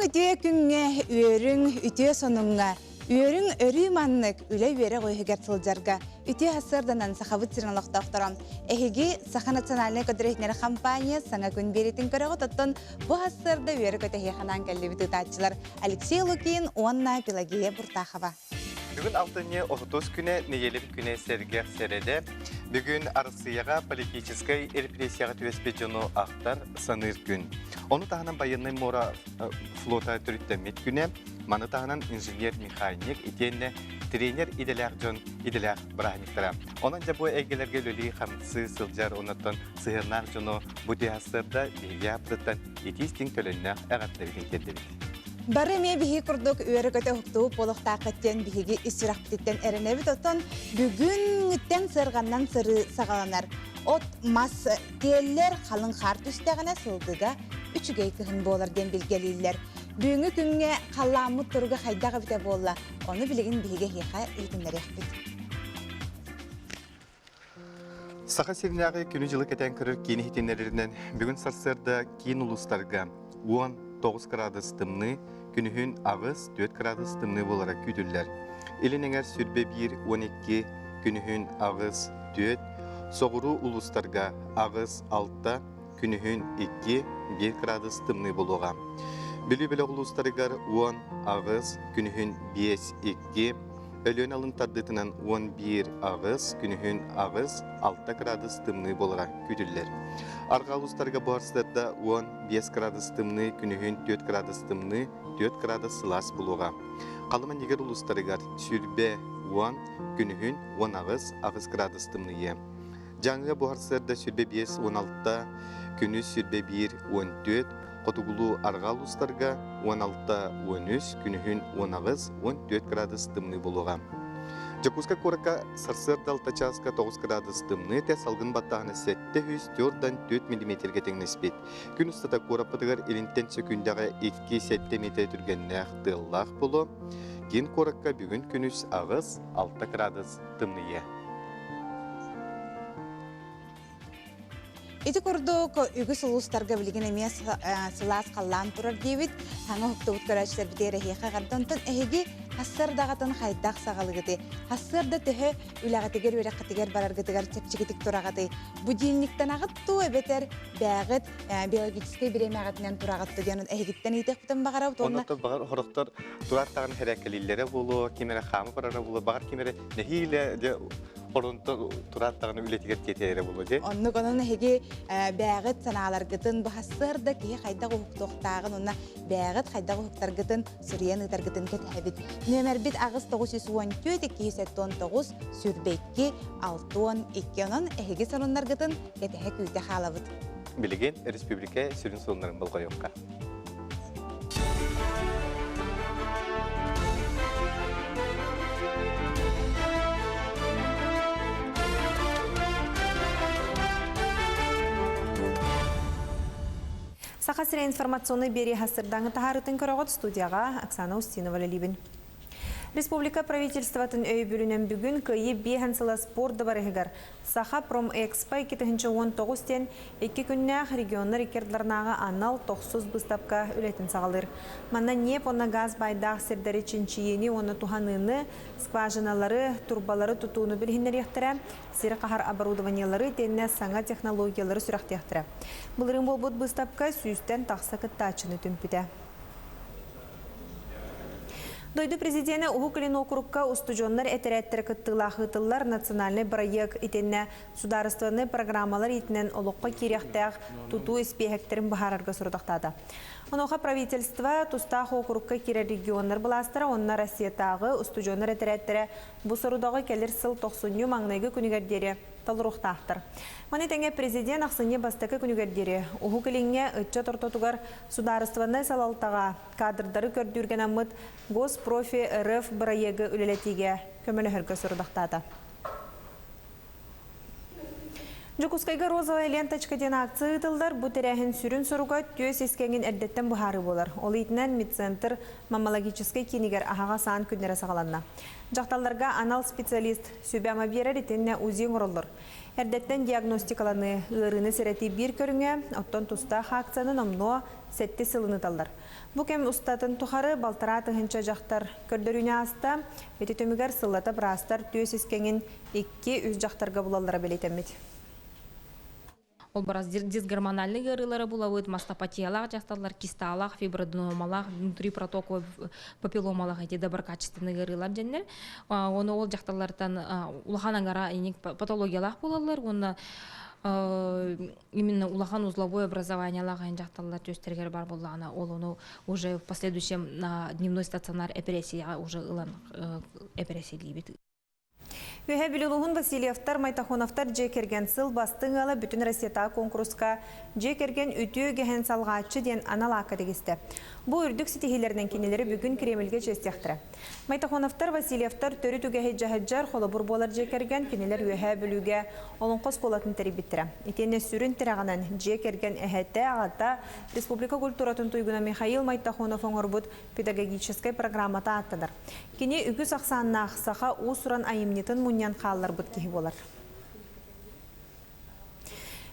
үтүө күҥҥэ, үөрүҥ үтүө сонуҥҥа, үөрүҥ өрүү маннык үлэ-үөрэх үөһүгэр сылдьарга үтүө сарсыарданан Сахабыт сирин олохтоохторо. Эһиги Саха национальнай көтөр компания саҥа күн биэритин көрөҕүт, оттон бу сарсыарда үөрэ-көтө эһиэхэ кэллибит ыытааччылар Алексей Лукин уонна Пелагея Буртахова. Бүгүн алтынньы 30 күнэ, нэдиэлэбит күнэ сэргэх сэрэдэ. Бүгүн Арассыыйаҕа политическай репрессияҕа түбэспит дьону ахтар, саныыр күн. Ону таһынан байыаннай муора флота төрүттэммит күнэ, маны таһынан инженер-механик итиэннэ тренер идэлээх дьон идэлээх бырааһынньыктара. Онон дьэ бу эйгэлэргэ үлэлии-хамсыы сылдьар оннуттан сыһыаннаах дьону бу түһэ биһиги ааппытыттан итии-истиҥ төлөннөөх эҕэрдэбитин тиэрдэбит. Бары эмиэ биһиги курдук үөрэ-көтө уһуктубут буолуохтааххыт диэн биһиги ис сүрэхпититтэн эрэнэбит. Оттон бүгүҥҥүттэн сыарҕаннан сырыы саҕаланар. От мас тиэллэр, халыҥ хаар түстэҕинэ сылгыга үчүгэй кыһын буолар диэн билгэлииллэр. Бүгүҥҥү күҥҥэ халлааммыт туруга хайдах эбитэ буолла, ону билигин биһиги эһиэхэ иһитиннэриэхпит. Саха сиринээҕи күнү-дьылы кэтээн көрөр киин иһитиннэрэринэн, бүгүн сарсыарда киин улуустарга 19 кыраадыс тымныы, күнүһүн 8-4 кыраадыс тымныы буолара күүтүллэр. Илин эҥэр сүрбэ 1 12, күнүһүн 8-4, соҕуруу улуустарга 8-6, күнүһүн 2 1 кыраадыс тымныы буолуоҕа. Бүлүү бөлөх улуустарыгар 10-8, күнүһүн 5-2, Өлүөн алын тардыытынан 11 аҕыс, күнүһүн аҕыс, 6 кыраадыс тымныы буолара күүтүллэр. Арҕаа улуустарга буһарсыарда 15 кыраадыс тымныы, күнүһүн 4 кыраадыс тымныы, 4 кыраадыс сылаас буолуоҕа. Халыма Нигер улуустарыгар сүүрбэ 10, күнүһүн 18, 8 кыраадыс тымныйыа. Дьааҥыга буһарсыарда 25 16, күнүс 21 14, хотугулуу арҕаа улуустарга 16 13, күнүһүн 18 14 градус тымныы буолуоҕа. Дьокуускай куоракка сарсыарда 6 чааска 9 градус тымныы этэ, салгын баттааһына 704 миллиметргэ тэҥнэспит. Күн устата куораппытыгар илинтэн сөкүүндэҕэ 2-7 миэтэрэ түргэннээх тыаллаах буолуо. Киин куоракка бүгүн күнүс 8-6 градус тымныйыа. Ити курдук үгүс улуустарга билигин эмиэ сылаас халлаан турар диэбит. Саҥа уһуктубут көрөөччүлэрбитигэр эһиэхэ эҕэрдэ. Онтон эһиги хассыардаҕытын хайдах саҕалыгытый? Хассыарда төһө үлэҕитигэр, үөрэххитигэр бараргытыгар чэпчэкитик тураҕытый? Будильниктанаҕыт дуу эбэтэр бээҕит биологическай бириэмэҕитинэн тураҕыт дуу диэн эһигиттэн ыйытыахпытын баҕарабыт уонна Онно баҕар хорохтор турар даҕаны хэрээккэлииллэрэ буолуо, ким эрэ хаама барара буолуо, баҕар ким эрэ нэһиилэ дьэ Оронто тураат даҕаны үлэтигэр тиэтэйэрэ буолуо дии. Оннук онон эһиги бээҕит санааларгытын быһассыар да киһи хайдах уһуктуохтааҕын уонна бээҕит хайдах уһуктаргытын суруйан ыытаргытын кэтэһэбит. Нүөмэрбит 8 914 279 22 62 онон эһиги сонуннаргытын кэтэһэ күүтэ хаалабыт. Билигин республика сүрүн сонуннарын болҕойуохха. Саха сирэ информационнай биэрии сырдаҥы таһаарытын көрөҕүт студияҕа Оксана Устинова үлэлиибин. Республика правительствотын өйөбүлүнэн бүгүн Кыайыы биэһэн сыла спорт дыбарыһыгар Саха Промэкспо 2019 диэн икки күннээх регионнар икки ардыларынааҕы анал тохсус быыстапка үлэтин саҕалыыр. Манна ньиэп уонна газ баайдаах сирдэри чинчийиини уонна туһаныыны, скважиналары, турбалары тутууну билиһиннэриэхтэрэ, сири хаһар оборудованиелары итиэннэ саҥа технологиялары сүрэхтиэхтэрэ. Былырыын буолбут быыстапка сүүстэн тахса кыттааччыны түмпүтэ. Дойду президенэ Уһук Илин уокурукка устудьуоннар этэрээттэрэ кыттыылаах ыытыллар национальнай бырайыак итиннэ судаарыстыбаннай программалар иитинэн олоххо киириэхтээх тутуу испиэһэктэрин быһаарарга сорудахтаата. Онуоха правительство, тустаах уокурукка киирэр регионнар былаастара уонна Россиятааҕы устудьуоннар этэрээттэрэ бу сорудаҕы кэлэр сыл тохсунньу маҥнайгы күнүгэр диэри толоруохтаахтар. Маны тэҥэ президент ахсынньы бастакы күнүгэр диэри Уһук Илиҥҥэ ыччат ортотугар судаарыстыбаннай салалтаҕа кадрдары көрдүүргэ анаммыт Госпрофи РФ бырайыагы үлэлэтиигэ көмөлөһөргө сорудахтаата. Дьокуускайга «Розовая ленточка» диэн акция ыытыллар. Бу тэрээһин сүрүн соруга түөс искэҥин эрдэттэн быһаарыы буолар. Ол иитинэн медцентр маммологическай киинигэр аһаҕас аан күннэрэ саҕаланна. Дьахталларга анал специалист сүбэ-ама биэрэр итиннэ УЗИ оҥороллор. Эрдэттэн диагностикаланыы, ыарыыны сэрэтии биир көрүҥэ, оттон тустаах акцияны номнуо сэттис сылын ыыталлар. Бу кэм устатын тухары балтараа тыһыынча дьахтар көрдөрүүнү ааста. Ити түмүгэр сыллата быраастар түөс искэҥин 2-3 дьахтарга булаллара бэлиэтэммит. Ол барас дисгормональный ыарыылары булабыт, мастопатиялаах дьахталлар, кисталаах, фиброаденомалаах, внутрипротоковый папилломалаах эти доброкачественный ыарыылар дьэннэр. Оны ол дьахталлартан улахан аңара патологиялаах буолаллар уонна именно улахан узловой образованиялаах дьахталлар түөстэригэр бар буоллаҕына, ол ону уже в последующем на дневной стационар эпэрээссийэҕэ уже ылан эпэрээссийэлиибит. Үөһээ Бүлүү улууһун Васильевтар, Майтахоновтар дьиэ кэргэн сыл бастыҥ ыала Бүтүн Россиятааҕы куонкуруска Дьиэ кэргэн үтүө үгэһин салҕааччы диэн анал аакка тигистэ. Бу үрдүк ситиһиилэринэн кинилэри бүгүн Кремльгэ чиэстиэхтэрэ. Майтахоновтар, Васильевтар төрүт үгэһи дьаһыдьар, холобур буолар дьиэ кэргэн кинилэр Үөһээ Бүлүүгэ Олоҥхо оскуолатын тэрийбиттэрэ. Итиэннэ сүрүн тирэҕинэн дьиэ кэргэн эһэтэ, аҕата, республика культуратын туйгуна Михаил Майтахонов оҥорбут педагогическай программата ааттанар. Кини үгүс ахсааннаах саха уус-уран айымньытын мунньан хаалларбыт киһи буолар.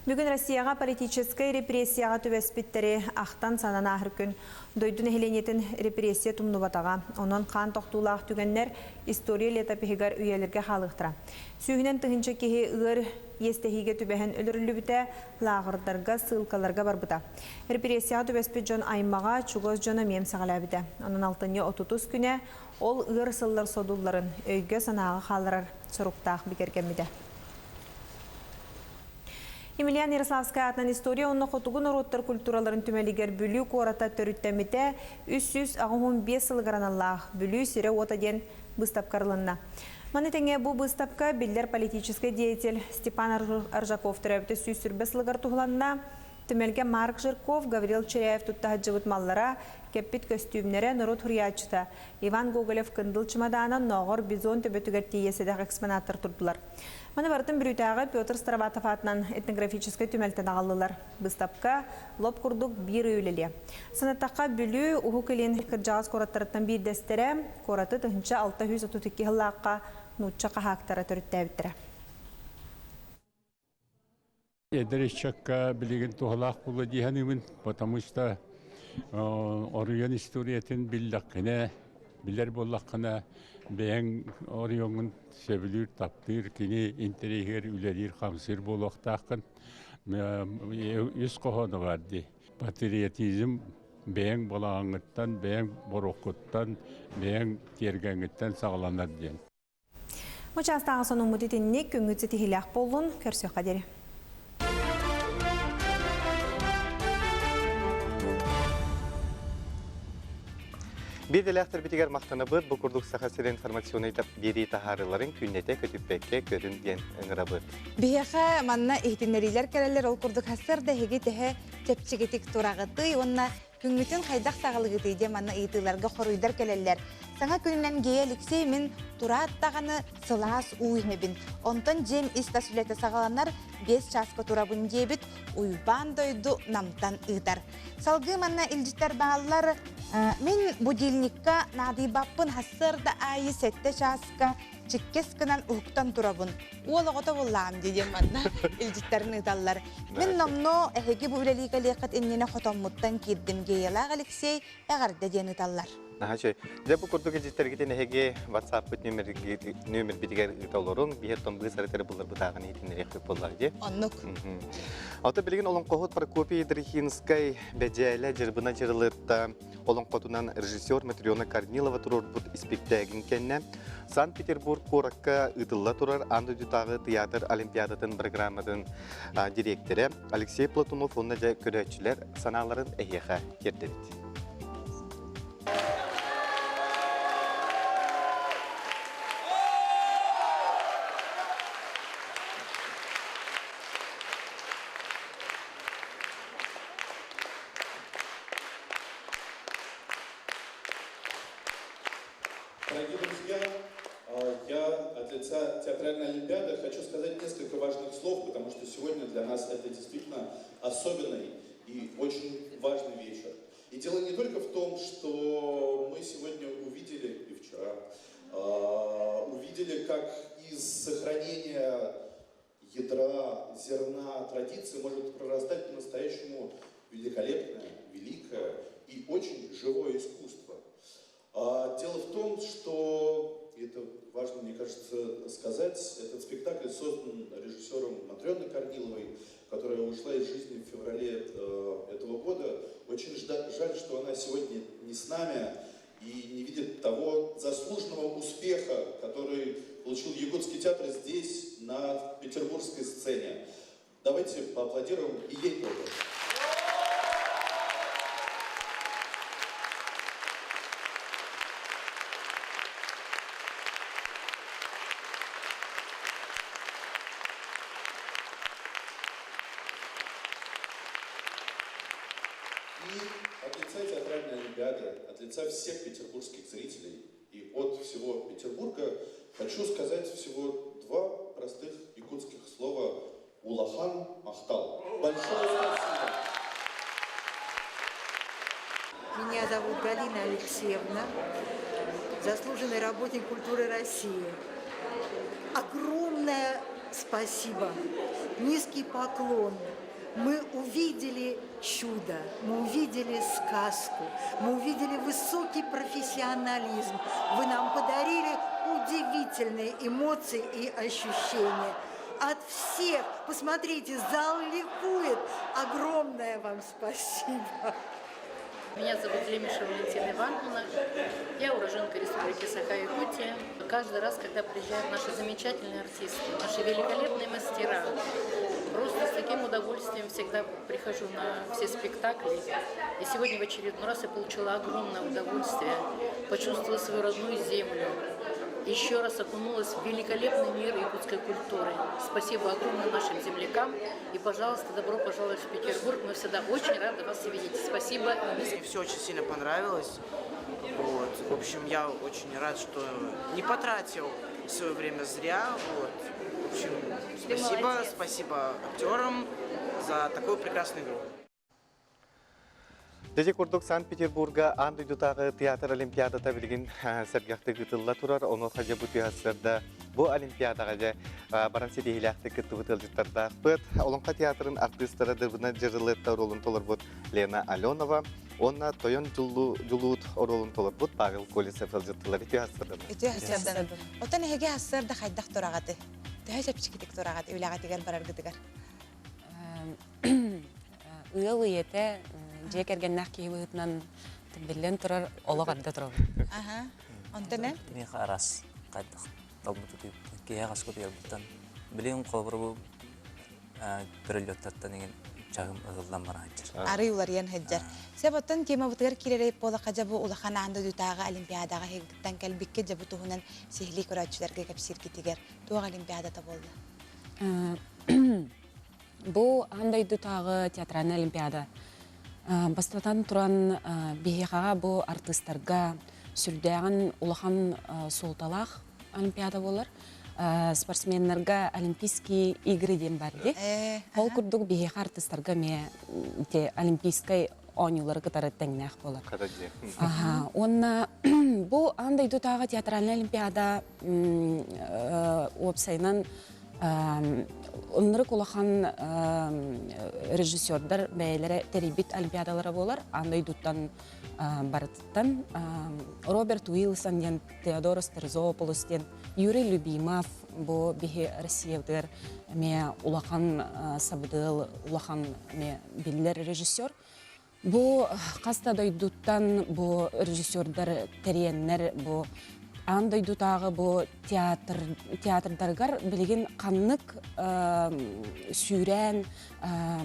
Бүгүн Россияҕа политическай репрессияҕа түбэспиттэри ахтан-санан ааһар күн. Дойду нэһилиэнньэтин репрессия тумнубатаҕа. Онон хаан тохтуулаах түгэннэр история летопиһыгар үйэлэргэ хаалыахтара. Сүүһүнэн тыһыынча киһи ыар иэстэһиигэ түбэһэн өлөрүллүбүтэ, лааҕырдарга, ссылкаларга барбыта. Репрессияҕа түбэспит дьон аймаҕа, чугас дьоно эмиэ эмсэҕэлээбитэ. Онон алтынньы отутус күнэ ол ыар сыллар содулларын өйгө-санааҕа хаалларар соруктаах бигэргэммитэ. Емельян Ярославскай аатынан история уонна хотугу норуоттар культураларын түмэлигэр Бүлүү куората төрүттэммитэ 385 сылыгар аналлаах Бүлүү сирэ-уота диэн быыстапка арылынна. Маны тэҥэ бу быыстапка биллэр политическай деятель Степан Аржаков төрөөбүтэ 120 сылыгар туһуланна. Түмэлгэ Марк Жирков, Гаврил Чиряев тутта сылдьыбыт маллара, кэппит көстүүмнэрэ, норуот суруйааччыта Иван Гоголев кындыл чымадаана, нооҕор бизон төбөтүгэр тиийэ сэдэх экспонаттар турдулар. Маны барытын Бүлүүтээҕи Петр Староватов аатынан этнографическай түмэлтэн аҕаллылар. Быыстапка лоп курдук биир ый үлэлиэ. Санаттахха, Бүлүү, Уһук Илин кырдьаҕас куораттарыттан биирдэстэрэ, куораты 1632 сыллаахха нуучча хаһаактара төрүттээбиттэрэ. Эдэр ыччакка билигин туһалаах буолуо дии саныыбын, потому что оройуон историятын биллэххинэ, билэр буоллаххына, бэйэҥ оройуоҥҥун сөбүлүүр, таптыыр, кини интэриэһигэр үлэлиир-хамсыыр буолуохтааххын. Үс хоһооно баар дии. Патриотизм бэйэҥ балаҕаҥҥыттан, бэйэҥ бороккуттан, бэйэҥ тиэргэҥҥиттэн саҕаланар диэн. Бу чаастааҕы сонуммут итинник күҥҥүт ситиһиилээх буоллун, көрсүөххэ диэри. Биир дэлээхтэрбитигэр махтанабыт. Бу курдук Саха сирин информационнай биэрии таһаарыыларын күннэтэ көтүппэккэ көрүн диэн ыҥырабыт. Биһиэхэ манна иһитиннэриилэр кэлэллэр. Ол курдук сарсыарда эһиги тэһэ чэпчэкитик тураҕытый уонна күҥҥүтүн хайдах саҕалыгытый диэн манна ыйытыыларга хоруйдар кэлэллэр. Саҥа күнүнэн Гея Алексей мин тураат даҕаны сылаас уу иһэбин. Онтон дьиэм ис-тас үлэтэ саҕаланар, 5 чааска турабын диэбит Уйбаан дойду Намтан ыытар. Салгыы манна илдьиттэр бааллар. Мин будильникка наадыйбаппын сарсыарда аайы сэттэ чааска чиккэс гынан уһуктан турабын. Уол оҕото буллаам дии диэн манна илдьиттэрин ыыталлар. Мин номнуо эһиги бу үлэлии кэлиэххит иннинэ хотоммуттан киирдим Геялаах Алексей эҕэрдэ диэн ыыталлар. Наһаа үчүгэй. Дьэ бу курдук илдьиттэргитин эһиги WhatsApp-пыт нүөмэрбитигэр ыыта олоруҥ. Биһиэт быыс арытары булларбытааҕын иһитиннэриэхпит буоллар дии. Оннук. Ото билигин олоҥхоһут Прокопий Дрихинскай Бэдьээлэ Дьырбына Дьырылытта олоҥхотунан режиссер Матрена Корнилова туруорбут испиктээгин кэннэ Санкт-Петербург куоракка ыытылла турар аан дойдутааҕы тыйаатыр олимпиадатын программатын дириэктэрэ Алексей Платонов уонна дьэ көрөөччүлэр санааларын эһиэхэ тиэрдэбит. Дорогие друзья, я от лица Театральной Олимпиады хочу сказать несколько важных слов, потому что сегодня для нас это действительно особенный и очень важный вечер. И дело не только в том, что мы сегодня увидели, и вчера, увидели, как из сохранения ядра, зерна традиции может прорастать по-настоящему великолепное, великое и очень живое искусство. А, дело в том, что, и это важно, мне кажется, сказать, этот спектакль создан режиссером Матрёной Корниловой, которая ушла из жизни в феврале э, этого года. Очень жаль, что она сегодня не с нами и не видит того заслуженного успеха, который получил Якутский театр здесь, на петербургской сцене. Давайте поаплодируем и ей тоже. И от лица театральной олимпиады, от лица всех петербургских зрителей и от всего Петербурга хочу сказать всего два простых якутских слова «Улахан Махтал». Большое спасибо! Меня зовут Галина Алексеевна, заслуженный работник культуры России. Огромное спасибо, низкий поклон. Мы увидели чудо, мы увидели сказку, мы увидели высокий профессионализм. Вы нам подарили удивительные эмоции и ощущения. От всех, посмотрите, зал ликует. Огромное вам спасибо. Меня зовут Лемешева Валентина Ивановна. Я уроженка Республики Саха-Якутия. Каждый раз, когда приезжают наши замечательные артисты, наши великолепные мастера, просто с таким удовольствием всегда прихожу на все спектакли. И сегодня в очередной раз я получила огромное удовольствие, почувствовала свою родную землю, еще раз окунулась в великолепный мир якутской культуры. Спасибо огромное нашим землякам. И, пожалуйста, добро пожаловать в Петербург. Мы всегда очень рады вас видеть. Спасибо. Мне все очень сильно понравилось. Вот. В общем, я очень рад, что не потратил свое время зря. Вот. В общем, спасибо, спасибо актерам за такую прекрасную игру. Дьэ курдук Санкт-Петербурга аан дойдутааҕы театр олимпиадата билигин сэргэхтик ыытылла турар. Онуоха дьэ бу сарсыарда бу олимпиадаҕа дьэ баран ситиһиилээхтик кыттыбыт ыалдьыттардаахпыт. Олоҥхо театрын артыыстара Дыбына Дьырылыатта оруолун толорбут Лена Аленова уонна Тойон Дьулуут оруолун толорбут Павел Колесов ыалдьыттылар. Үтүө сарсыарданан. Үтүө сарсыарданан. Оттон эһиги сарсыарда хайдах тураҕытый? Төһө чэпчэкитик тураҕыт үлэҕитигэр бараргытыгар? Ыал ийэтэ дьиэ кэргэннээх киһи быһыытынан биллэн турар олох эрдэ турабын. Аха. Онтон эн? Миэхэ араас хайдах талбыт утуйбуттан, киһи хаска утуйарбыттан. Билигин холобура бу перелеттаттан иҥин чаһым ыһыллан баран сылдьар. Арый уларыйан сылдьар. Сөп оттон темабытыгар киирэрэй буоллахха дьэ бу улахан аан дойдутааҕы олимпиадаҕа ыһыгыттан кэлбиккэ дьэ бу туһунан сиһилии көрөөччүлэргэ кэпсииргитигэр туох олимпиадата буолла? Бу аан дойдутааҕы театральнай олимпиада. Бастатан туран, биһиэхэҕэ бу артыыстарга сүрдээҕин улахан суолталаах олимпиада буолар. Спортсменнарга Олимпийские игры диэн бар дии. Ол курдук биһиэхэ артыыстарга эмиэ ити Олимпийскай оонньуулары кытары тэҥнээх буолар. Аха. Уонна бу аан дойдутааҕы театральнай олимпиада уопсайынан Оннук улахан режиссердар бэйэлэрэ тэрийбит олимпиадалара буолар. Аан дойдуттан барытыттан Роберт Уилсон диэн, Теодорос Терзополос диэн, Юрий Любимов бу биһи Россиябытыгар эмиэ улахан сабыдыал, улахан эмиэ биллэр режиссер. Бу хас да дойдуттан бу режиссердар тэрийэннэр бу аан дойдутааҕы бу театр театрдарыгар билигин ханнык сүүрээн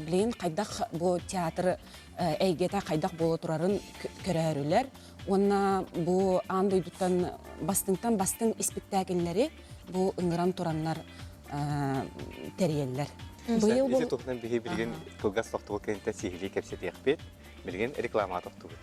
билигин хайдах бу театр эйгэтэ хайдах буола турарын көрөөрүлэр уонна бу аан дойдуттан бастыҥтан бастыҥ испиктээкиллэри бу ыҥыран тураннар тэрийэллэр. Быйыл Ити туһунан биһи билигин кылгас тохтобул кэнниттэн сиһилии кэпсэтиэхпит. Билигин рекламаҕа тохтубут.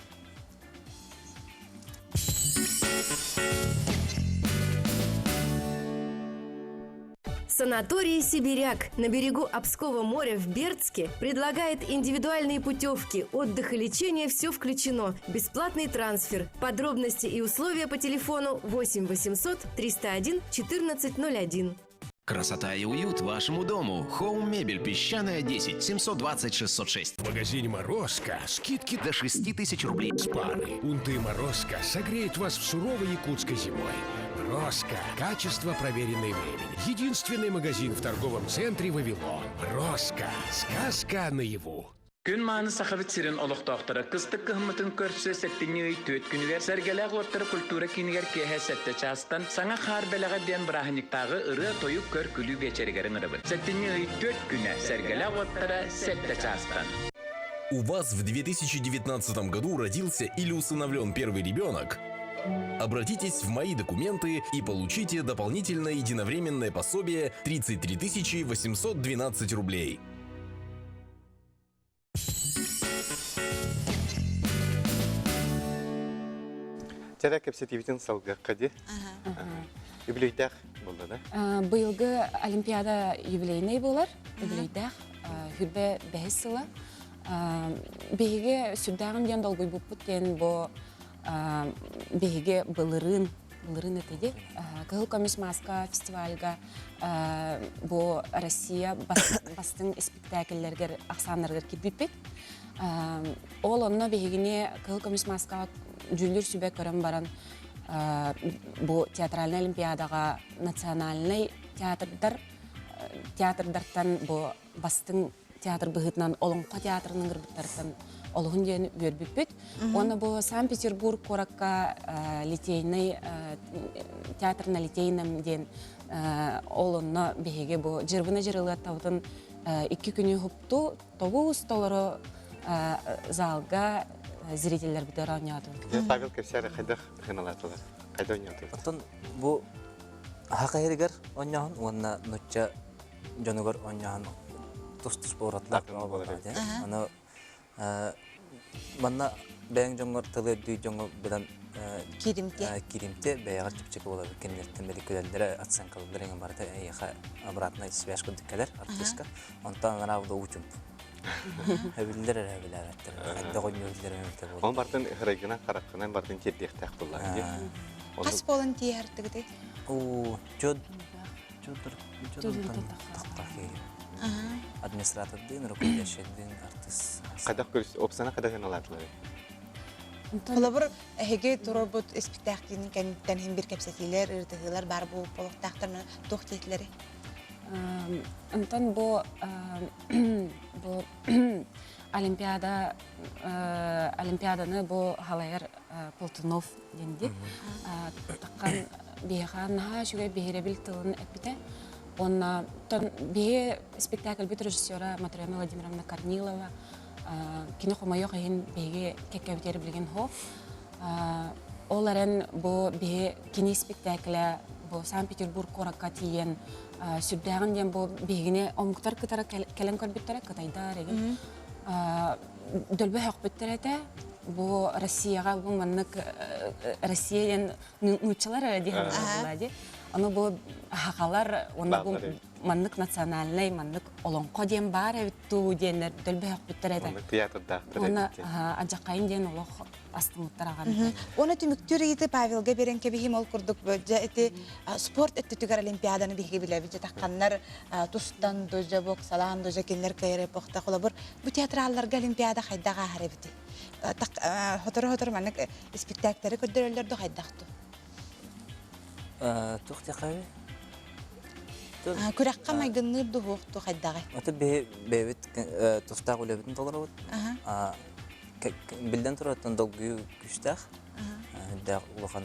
Санаторий «Сибиряк» на берегу Обского моря в Бердске предлагает индивидуальные путевки, отдых и лечение – все включено, бесплатный трансфер. Подробности и условия по телефону 8 800 301 1401. Красота и уют вашему дому. Хоум Мебель Песчаная 10 720 606. В магазине «Морозко» скидки до 6 тысяч рублей. С пары. Унты «Морозко» согреют вас в суровой якутской зимой. «Морозко» – качество, проверенное временем. Единственный магазин в торговом центре «Вавилон». «Морозко» – сказка наяву. Күн мааны Сахабыт сирин олохтоохторо кыстык кыһыммытын көрсө сэтинньи ый түөрт күнүгэр Сэргэлээх уоттара культура киинигэр киэһэ сэттэ чаастан Саҥа хаар бэлэҕэ диэн бырааһынньыктааҕы ырыа-тойук көр-күлүү биэчэригэр ыҥырабыт. Сэтинньи ый түөрт күнэ Сэргэлээх уоттара сэттэ чаастан. У вас в 2019 году родился или усыновлен первый ребенок? Обратитесь в «Мои документы» и получите дополнительное единовременное пособие 33 812 рублей. Чэрэ кэпсэтиибитин салгыахха дии. Үбүлүйдээх буолла да? Быйылгы Олимпиада юбилейнай буолар. Үбүлүйдээх хүрбэ бэһис сыла. Биһиги сүрдээҕин диэн долгуйбуппут диэн бу биһиги былырыын былырыын этиги Кыһыл көмүс мааска фестивальга бу Россия бастыҥ испиктээкиллэригэр ахсааннарыгар киирбиппит. Ол онно биһигини Кыһыл көмүс мааскаҕа дьүүллүүр сүбэ көрөн баран бу театральнай олимпиадаҕа национальнай театрдар театрдартан бу бастыҥ театр быһыытынан Олоҥхо театрын ыҥырбыттарыттан олуһун диэн үөрбүппүт. Уонна бу Санкт-Петербург куоракка Литейный театр на Литейном диэн ол онно биһиги бу Дьырбына Дьырылыаттабытын икки күнү хупту тобус толору залга зрителлэрбитигэр оонньоотубут. Павел кэпсээр хайдах хыналаатылар? Хайда оонньоотулар? Оттон бу хака иһигэр оонньооһун уонна нучча дьонугар оонньоон тус-туспа уратылаах буолар эбит. Аны манна бэйэҥ дьоҥҥор тылы өйдүү дьоҥҥо быдан кииримтиэ кииримтиэ бэйэҕэр чэпчэки буолар кинилэртэн били күлэллэрэ оценкалыыллар эҥин барыта эйиэхэ обратная связь курдук кэлэр артыыска онтон анараа да уучумп Эбиллэр эрэ билээбэттэр. Хайдах оонньуу биллэр эбитэ буолла. Ол бартын ырайгынан хараххынан бартын тиэрдиэхтээх буоллаҕа дии. Хас буолан тиэһэртигитий? Уу, чод чодор чодонтон тахта Администратордыын, руководящийдыын, артыыс. Хайдах көрүс, опсана хайдах ыналаатылар? Холобур, эһиги туруорбут испиктээхтиин кэнниттэн иһин бир кэпсэтиилэр, ырытыһыылар баар буолуохтаахтар туох диэтилэри? Онтон бу бу Олимпиада Олимпиаданы бу халайар Полтунов диэн дии. Таххан биһиэхэ наһаа үчүгэй биһирэбил тылын эппитэ. Уонна биһи спектакльбит режиссера Матрена Владимировна Корнилова кини хомойуох иһин биһиги кэккэбитигэр билигин хоп. Ол эрэн бу биһи кини спектаклэ бу Санкт-Петербург куоракка тиийэн сүрдээҕин диэн бу биһигини омуктар кытары кэлэн көрбүттэрэ кытайдар эгин дөлбө һөхпүттэр этэ бу Россияҕа бу маннык Россия диэн нууччалар эрэ диэн дии ону бу хахалар уонна бу маннык национальнай маннык олоҥхо диэн баар эбит дуу диэннэр дөлбө һөхпүттэр этэ театрдаахтар уонна адьаххайын диэн олох астыммыттар аҕам. Уонна түмүктүүр ыйыты Павелга берен кэбиһим ол курдук дьэ ити спорт өттүтүгэр олимпиаданы биһиги билэбит дьэ тахханнар тустан дужа боксалаан дужа кинилэр кыайар эпохта холобур бу театралларга олимпиада хайдах ааһар эбити хотору-хотору маннык испиктээктэри көрдөрөллөр ду хайдах ту Туох диэххэ Күрэххэ майгынныыр дуһуох ту хайдаҕый? Аты бэйэбит тустаах үлэбитин толоробут. Биллэн турар, долгуйуу күүстээх. Үрдээх улахан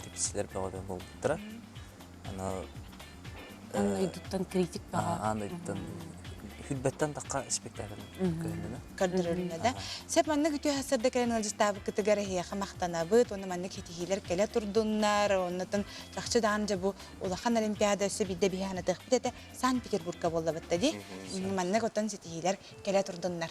репетициялар бөҕөтө буолбуттара. Аны Аан дойдуттан критик бөҕө. Аан дойдуттан хүрбэттэн тахха спектакль көһүннэ. Көрдөрөрүнэ да. Сөп маннык үтүө сырда кэлэн ыалдьыттаабыккытыгар эһиэхэ махтанабыт, уонна маннык ситиһиилэр кэлэ турдуннар, оннотон чахчы даҕаны дьэ бу улахан олимпиада өссө биирдэ биһи санатыахпыт этэ Санкт-Петербургка буоллабыт да дии. Маннык оттон ситиһиилэр кэлэ турдуннар.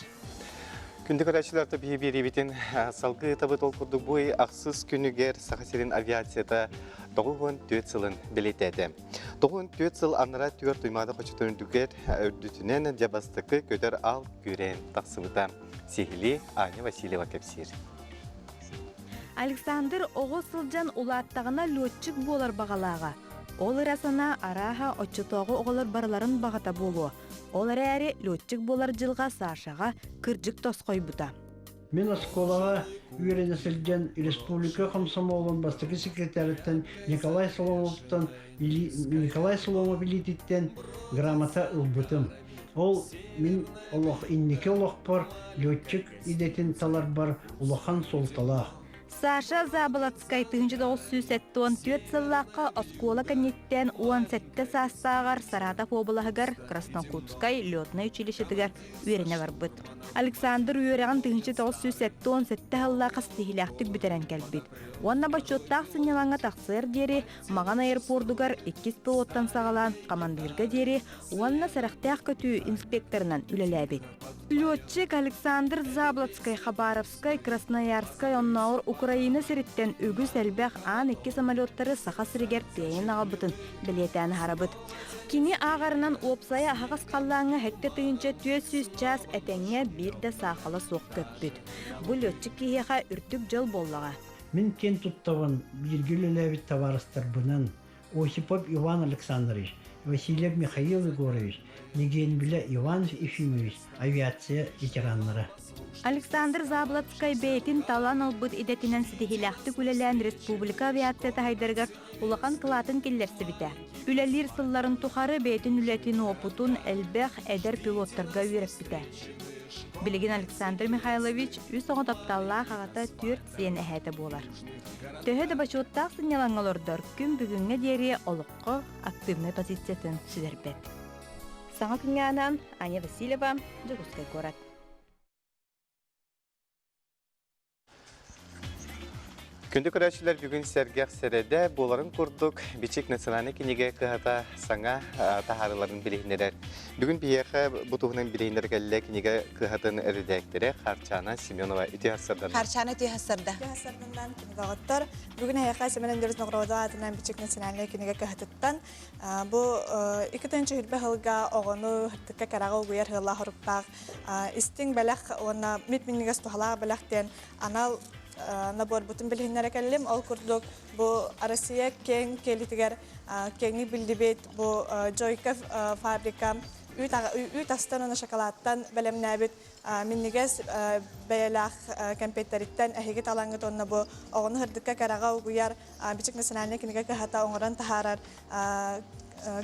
Күндү көрөөччүлэр биһи биэриибитин салгыы ыытабыт ол курдук бу ый ахсыс күнүгэр Саха сирин авиацията 94 сылын бэлиэтээтэ. 94 сыл анараа түгэр Туймаада хочотун үрдүгэр үрдүтүнэн дьэ бастакы көтөр аал күрээн тахсыбыта. Сиһилии Аня Васильева кэпсиир. Александр оҕо сылдьан улааттаҕына летчик буолар баҕалааҕа. Ол ыра санаа арааһа оччотооҕу оҕолор барыларын баҕата буолуо. Ол эрээри летчик буолар дьылҕа Сашаҕа кырдьык тосхойбута. Мин оскуолаҕа үөрэнэ сылдьан республика комсомолун бастакы секретарыттан Николай Соломовтан Николай Соломов илиититтэн грамота ылбытым. Ол мин олох инники олохпор летчик идэтин таларбар улахан суолталаах. Саша Заболоцкай 1974 сыллаахха оскуола кэнниттэн 17 саастааҕар Саратов уобалаһыгар Краснокутскай летнай училищетыгар үөрэнэ барбыт. Александр үөрэҕин 1977 сыллаахха ситиһиилээхтик бүтэрэн кэлбит. Уонна бочуоттаах сынньалаҥҥа тахсыар диэри Маҕан аэропордугар иккис пилоттан саҕалаан хамандыырга диэри уонна сэрэхтээх көтүү инспекторынан үлэлээбит. Летчик Александр Заблоцкай Хабаровскай, Красноярскай оннооҕор Украина сириттэн үгүс элбэх Ан-2 самолеттары Саха сиригэр тиэйэн аҕалбытын бэлиэтээн аһарабыт. Кини ааҕарынан уопсайа аһаҕас халлааҥҥа 7400 чаас этэҥҥэ биир да саахала суох көппүт. Бу летчик киһиэхэ үрдүк дьол буоллаҕа. Мин киэн туттабын бииргэ үлэлээбит табаарыстарбынан Осипов Иван Александрович, Васильев Михаил Егорович, Негенбилэ Иван Ефимович авиация ветераннара. Александр Заблоцкай бэйэтин талан ылбыт идэтинэн ситиһиилээхтик үлэлээн республика авиацията сайдарыгар улахан кылаатын киллэрсибитэ. Үлэлиир сылларын тухары бэйэтин үлэтин уопутун элбэх эдэр пилоттарга үөрэппитэ. Билигин Александр Михайлович үс оҕо тапталлаах аҕата түөрт сиэн эһээтэ буолар. Төһө да бочуоттаах сынньалаҥҥа олордор, күн бүгүҥҥэ диэри олоххо активнай позициятын сүтэрбэт. Саҥа күҥҥэ анаан Аня Васильева, Дьокуускай куорат. Күндү көрөөччүлэр бүгүн сэргэх сэрэдэ буоларын курдук Бичик национальнай кинигэ кыһата саҥа таһаарыыларын билиһиннэрэр. Бүгүн биһиэхэ бу туһунан билиһиннэрэ кэллэ кинигэ кыһатын эрэдээктэрэ Харчана Семенова үтүө сарсыарданна. Харчана үтүө сарсыарда. Үтүө сарсыарданнан кинигэ оҕоттор. Бүгүн эһиэхэ Семен Андреевич Ноҕородов аатынан Бичик национальнай кинигэ кыһатыттан бу 2 сылга оҕону һыртыкка кэрэҕэ угуйар сыаллаах соруктаах истиҥ бэлэх уонна мип-минньигэс туһалаах бэлэх диэн анал наборбутун билиһиннэрэ кэллим. Ол курдук бу Россия киэҥ киэлитигэр киэҥник биллибит бу Джойка фабрика үүт астан уонна шоколадтан бэлэмнээбит минньигэс бэйэлээх кэмпиэттэриттэн эһиги талаҥҥыт уонна бу оҕону сырдыкка кэрэҕэ угуйар Бичик национальнай кинигэ кыһата оҥорон таһаарар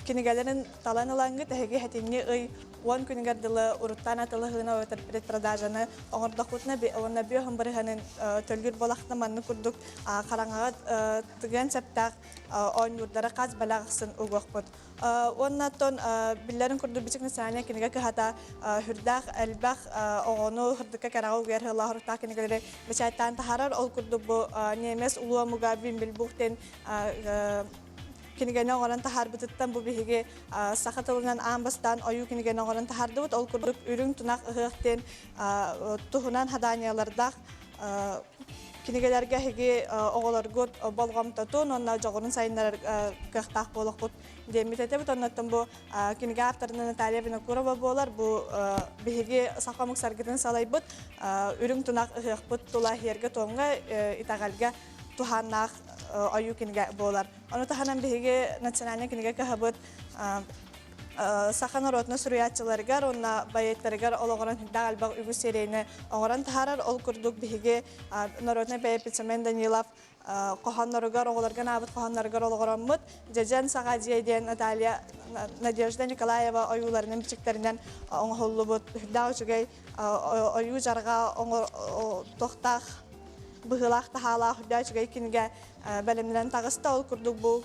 кинигэлэрин талан ылаҥҥыт эһиги сэтинньи ый уон күнүгэр дылы уруттаан атылаһыыны эбэтэр предпродажаны оҥордохпутуна уонна бүөһүн бырыһанын төлүүр буолахтына маннык курдук хараҥаҕа тыгыан сөптөөх оонньуурдары хас бэлэх ахсын угуохпут. Уонна оттон биллэрин курдук Бичик национальнай кинигэ кыһата сүрдээх элбэх оҕону сырдыкка кэрэҕэ угуйар сыаллаах кинигэлэри бэчээттаан таһаарар. Ол курдук бу немец улуу омуга Бимбельбух диэн кинигэни оҥорон таһаарбытыттан бу биһиги саха тылынан аан бастаан ойуу кинигэни оҥорон таһаардыбыт. Ол курдук үрүҥ тунах ыһыах диэн туһунан хадаанньалардаах кинигэлэргэ эһиги оҕолоргут болҕомтотун уонна дьоҕурун сайыннарар кыахтаах буолуоххут диэммит этэбит. Оннуттан бу кинигэ авторынан Наталья Винокурова буолар. Бу биһиги саха омук саргытын салайбыт үрүҥ тунах ыһыахпыт тула иһиэргэ-туомҥа итэҕэлгэ туһааннаах ойуу кинигэ буолар. Ону таһынан биһиги национальнай кинигэ кыһабыт саха норуотун суруйааччыларыгар уонна поэттарыгар олоҕуран сүрдээх элбэх үгүс сиэрэйини оҥорон таһаарар. Ол курдук биһиги народнай поэт Семен Данилов хоһоонноругар, оҕолорго анаабыт хоһоонноругар олоҕураммыт Дьэдьэн саҕа дьиэ диэн Наталья Надежда Николаева ойууларынан бичиктэринэн оҥоһуллубут сүрдээх үчүгэй ойуу дьарҕа туохтаах быһыылаах таһаалаах үрдээх үчүгэй кинигэ бэлэмнэнэн таҕыста. Ол курдук бу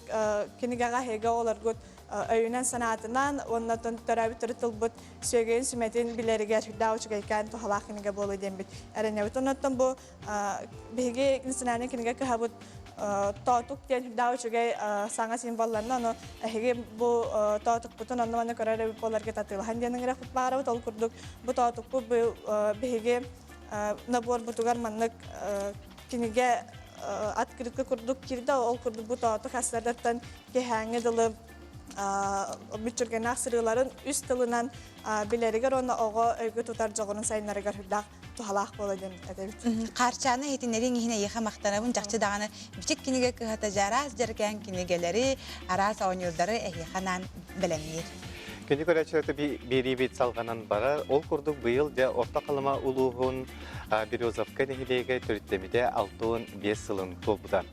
кинигэҕэ эһиги оҕолоргут өйүнэн-санаатынан уонна төрөөбүт төрүт тылбыт сүөгэйин сүмэтин билэригэр үрдээх үчүгэйкээн туһалаах кинигэ буолуо диэммит эрэнэбит. Оннуттан бу биһиги национальнай кинигэ кыһабыт тоотук диэн үрдээх үчүгэй саҥа символларна, ону эһиги бу тоотукпутун онно-манна көрөр эбит буоларгыт атыылаһан диэн ыҥырыахпыт баарабыт. Ол курдук бу тоотукпут биһиги наборбутугар маннык кинигэ открытка курдук киирдэ. Ол курдук бу тоотук хастардаттан киэһээҥҥи дылы мүччүргэннээх сырыыларын үс тылынан билэригэр уонна оҕо өйгө тутар дьоҕурун сайыннарыгар үрдээх. туһалаах буола диэн этэбит. Хаарчаана иһитиннэриҥ иһин эйиэхэ махтанабын чахчы даҕаны бичик кинигэ кыһата дьэ араас дьэргээн кинигэлэри, араас оонньуурдары эһиэхэ анаан бэлэмниир. Күндү көрөөччүлэртэ биэриибит салҕанан барар. Ол курдук быйыл дьэ Орто Халыма улууһун Березовка нэһилиэгэ төрүттэммитэ 65 сылын туолбута.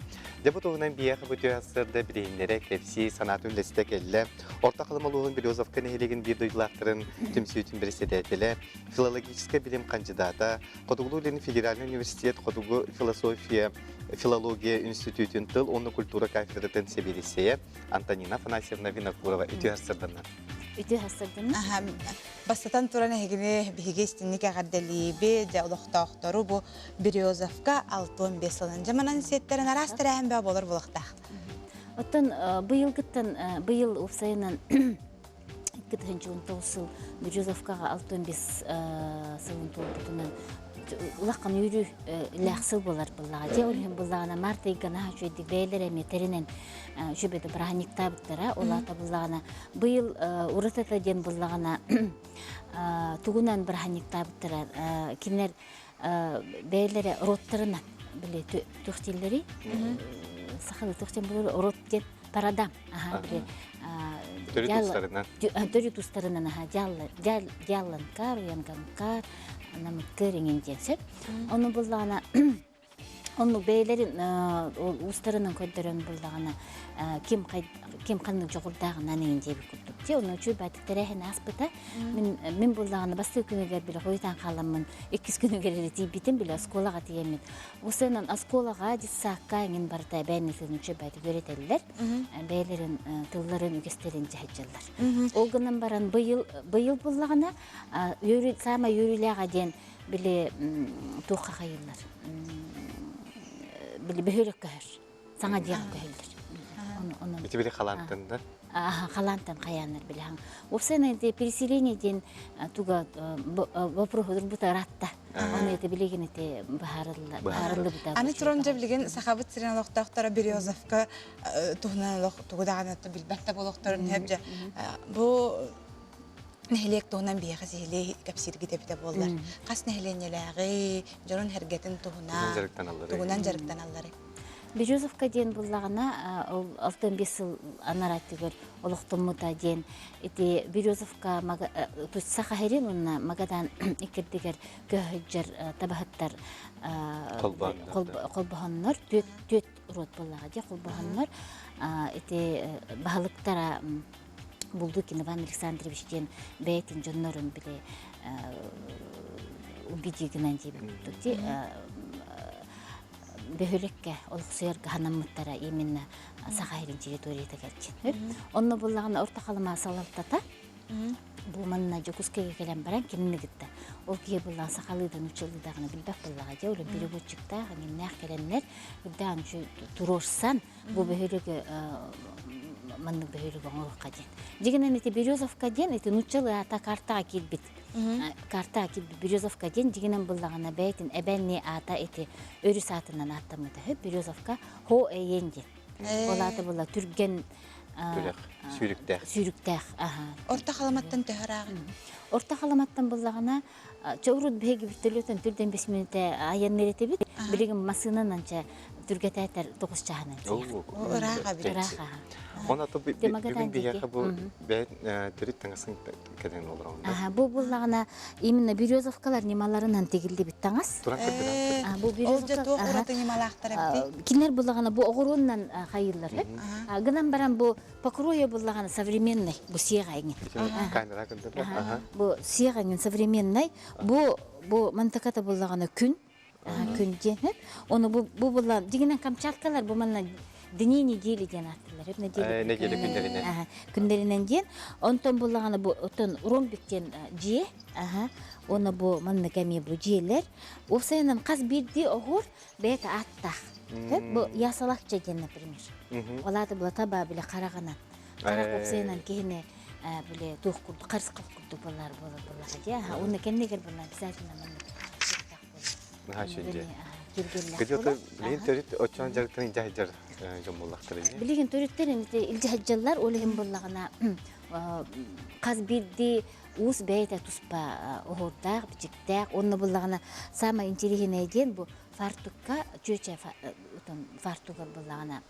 Дьэ бу туһунан биһиэхэ бу түһэ сырда билиһиннэрэ кэпсии санаатын үллэстэ кэллэ. Орто Халыма улууһун Березовка нэһилиэгин биир дойдулаахтарын түмсүүтүн бэрэссэдээтэлэ, филологическай билим хандьыдаата, Хотугулуу-Илин федеральнай университет Хотугу философия, филология институтун тыл уонна культура кафедратын сэбиэдиссэйэ Антонина Афанасьевна Винокурова үтүө сырданна. Үтүө сырданна. Бастатан туран эһигини биһиги истинник эҕэрдэлиибит, дьэ олохтоохтору бу Березовка 65 сылын дьаманан сиэттэрин араас тэрээһин бөҕө буолар буолуохтаах. Оттон быйылгыттан быйыл уопсайынан 2019 сыл Березовкаҕа 65 сылын туолбутунан улахан үөрүү лээх сыл буолар быллаҕа. Дьэ ол иһин быллаҕына март ыйга наһаа үчүгэйдик бэйэлэрэ эмиэ тэринэн үчүгэйдик бырааһынньыктаабыттара. Ол аата быллаҕына быйыл уратыта диэн быллаҕына тугунан бырааһынньыктаабыттара кинилэр бэйэлэрэ роттарынан били туох дииллэрий сахалыы туох диэн буолар рот диэн парадам аха били төрүт устарынан төрүт устарынан аха дьаалланкар уянганкар намыккыр иҥин диэн сөп ону буллаҕына Оннук бэйэлэрин ол уустарынан көрдөрөн буллаҕына ким ким ханнык дьоҕурдааҕынан иҥин диэбит курдук. Дьэ ону үчүгэй баайдык тэрээһин ааспыта. Мин мин буллаҕына бастакы күнүгэр били хойутаан хааламмын иккис күнүгэр эрэ тиийбитим били оскуолаҕа тиийэммин. Усынан оскуолаҕа детсадка иҥин барыта эбээн үчүгэй баайдык үөрэтэллэр. Бэйэлэрин тылларын үгэстэрин дьаһайдьаллар. Ол гынан баран быйыл быйыл буллаҕына саамай үөрүүлээҕэ диэн били туохха хайыллар били бөһүөлэк көһөр саҥа дьиэҕэ көһөллөр Ити били халаантан да? Халаантан хайааннар били Уопсайынан ити переселение диэн туга вопрос турбута ыраатта. Оны это билигин ити баһаарыллыбыта. Аны туран дьэ билигин Сахабыт сирин олохтоохторо Березовка туһунан олох тугу даҕаны билбэт да буолуохтарын сөп дьэ. Бу нэһилиэк туһунан биһиэхэ сиһилии кэпсииргит эбитэ буоллар. Хас нэһилиэнньэлээҕий, дьонун эргэтин туһунан, тугунан дьарыктаналларый? Березовка диэн буллаҕына, ол 65 сыл анараа өттүгэр олохтоммута диэн ити Березовка Саха сирин уонна Магадан иккирдигэр көһө табаһыттар холбоһоннор түөт рот буоллаҕа дии холбоһоннор ити баһылыктара Булдукин Иван Александрович диэн бэйэтин дьоннорун били убедигынан диэбит курдук дии бөһүөлэккэ олохсуйарга ханаммыттара именно Саха сирин территориятыгар диэн. Онно буллаҕына Орто Халыма салалтата бу манна Дьокуускайга кэлэн баран кинини кытта ол киһи буллаҕа сахалыы да нууччалыы даҕаны билбэт буоллаҕа дии ол переводчиктаах эҥиннээх кэлэннэр үрдээн туруорсан бу бөһүөлэги маннык бөһүөлэги оҥоруохха диэн. Дьигинэн ити Березовка диэн ити нууччалыы аата картаҕа киирбит. Картаҕа киирбит Березовка диэн дьигинэн буллаҕына бэйэтин эбэнни аата ити өрүс аатынан ааттаммыта үһү. Березовка Хо Эйен диэн. Ол аата була түргэн Түрэх, сүүрүктээх. Сүүрүктээх, аха. Орто Халаматтан төһө ырааҕый? Орто Халаматтан буллаҕына Чэ урут биһиги вертолетан түрдэн бес мүнүүтэ айанныыр этибит. Билигин массыынанан чэ түргэтээтэр тоҕус чаһынан Ырааҕа бит. Ырааҕа. Он ато бүгүн биһиэхэ бу бэйт төрүт таҥасын кэлэн олороҕун да. Бу буллаҕына именно березовкалар ньымаларынан тигиллибит таҥас. Туран көрдөрөн. Бу Ол дьэ туох ураты ньымалаахтар эбитий? Кинилэр буллаҕына бу оҕуруоннан хайыыллар. Гынан баран бу Покроя буллаҕына современный бу сиэҕэ эҥин. Камера көрдөрөр. Бу сиэҕэ эҥин современный. Бу бу мантаката буллаҕына күн күн диэн. Оны бу бу булла дигинен камчаткалар бу манна дни недели диэн ааттыылар. Неделя неделя күннэринэн. Күннэринэн диэн. Онтон буллаҕына бу оттон ромбик диэн дьиэ. Оны бу манна кэмиэ бу дьиэлэр. Уопсайынан хас биирдии оһуор бэйэтэ ааттаах. Бу ясалакча диэн, например. Ол аата була таба бile хараҕынан. Харах уопсайынан киһини бile туох курдук, харысхал курдук болар болар болар дии. Уонна кэннигэр була обязательно маннык Наһаа үчүгэй. Где-то билигин төрүт оччоон дьарыктарын илдьэ сылдьар дьон буоллахтара дии. Билигин төрүттэрин илдьэ сылдьаллар, ол иһин буоллаҕына хас биирдии Уус бэйэтэ туспа оһуордаах, бичиктээх. Онно буллаҕына саамай интириэһинэй диэн бу фартукка чүөчэ фартугар буллаҕына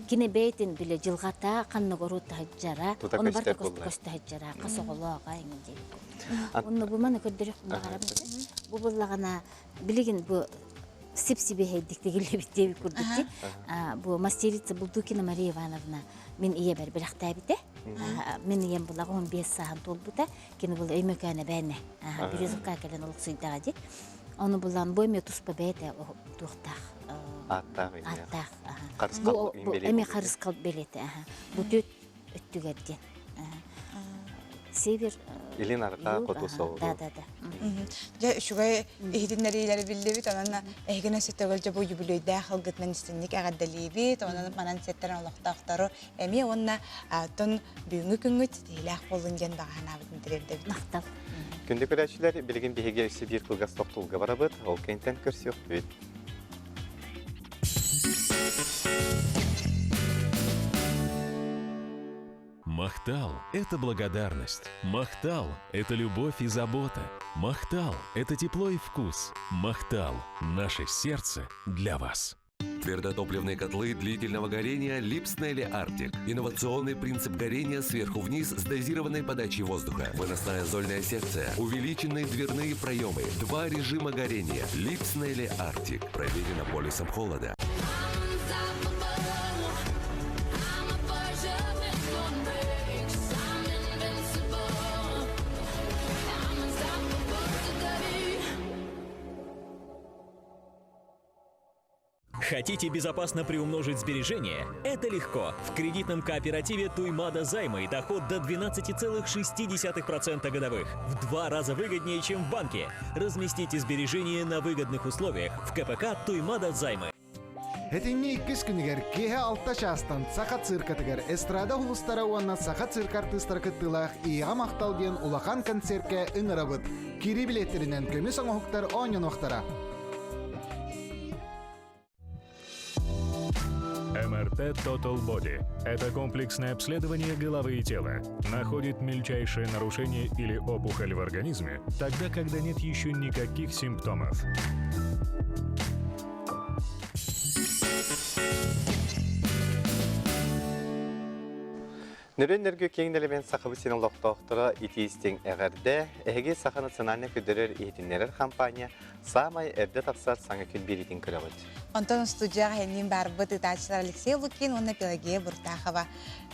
кини бэйэтин биле дьылҕата ханнык оруот таһыджара ону барыта көстө сылдьара хас оҕолооҕо эҥин диэбит онно бу маны көрдөрүөх баҕарабын бу буллаҕына билигин бу сип-сибиэһэйдик тигиллибит диэбит курдук дии бу мастерица Булдукина Мария Ивановна мин ийэбэр бэлэхтээбитэ мин ийэм булаҕа 15 сааһын туолбута кини был өймөкөөнө бээнэ Березовка кэлэн олохсуйдаҕа дии ону булан бу эмиэ туспа бэйэтэ туохтаах ааттаах ааттаах бу эмиэ харысхал бэлиэтэ бу түөт өттүгэр диэн север Илин арҕаа хоту соҕуруу. Да, да, да. Дьэ, үчүгэй иһитиннэриилэри биллибит. Онон эһигини сөтөгөл дьэ бу юбилейдээх ылгытынан истинник эҕэрдэлиибит. Онон манан сеттэрэн олохтоохтору эмиэ уонна оттон бүгүҥҥү күҥҥүт ситиһиилээх буоллун диэн баҕа санаабытын тириэрдэбит. Махтал. Күндү көрөөччүлэр, билигин биһиги өссө биир кылгас тохтуулга барабыт. Ол кэнтэн көрсүөхпүт. Махтал – это благодарность. Махтал – это любовь и забота. Махтал – это тепло и вкус. Махтал – наше сердце для вас. Твердотопливные котлы длительного горения Липснелли Арктик. Инновационный принцип горения сверху вниз с дозированной подачей воздуха. Выносная зольная секция. Увеличенные дверные проемы. Два режима горения. Липснелли Арктик. Проверено полюсом холода. Хотите безопасно приумножить сбережения? Это легко. В кредитном кооперативе Туймада Займы доход до 12,6% годовых. В два раза выгоднее, чем в банке. Разместите сбережения на выгодных условиях в КПК Туймада Займы. Этинни иккис күнүгэр киэһэ алта чаастан Саха циркатыгар эстрада улустара уонна Саха цирк артыыстара кыттыылаах Ийэҕэ махтал диэн улахан концерткэ ыҥырабыт. Киирии билиэттэринэн көмүс оҥоһуктар оонньонуохтара. МРТ Total Body – это комплексное обследование головы и тела. Находит мельчайшее нарушение или опухоль в организме тогда, когда нет еще никаких симптомов. Нөрүөн-нөргү киэҥ нэлэмэн Сахабыт сирин олохтоохторо итии-истиҥ эҕэрдэ! Эһиги Саха национальнай көрдөрөр иһитиннэрэр хампаанньа саамай эрдэ тахсар саҥа күн биэриитин көрөҕүт. Онтон студияҕа эниин барбыт ыытааччылар Алексей Лукин уонна Пелагея Буртахова.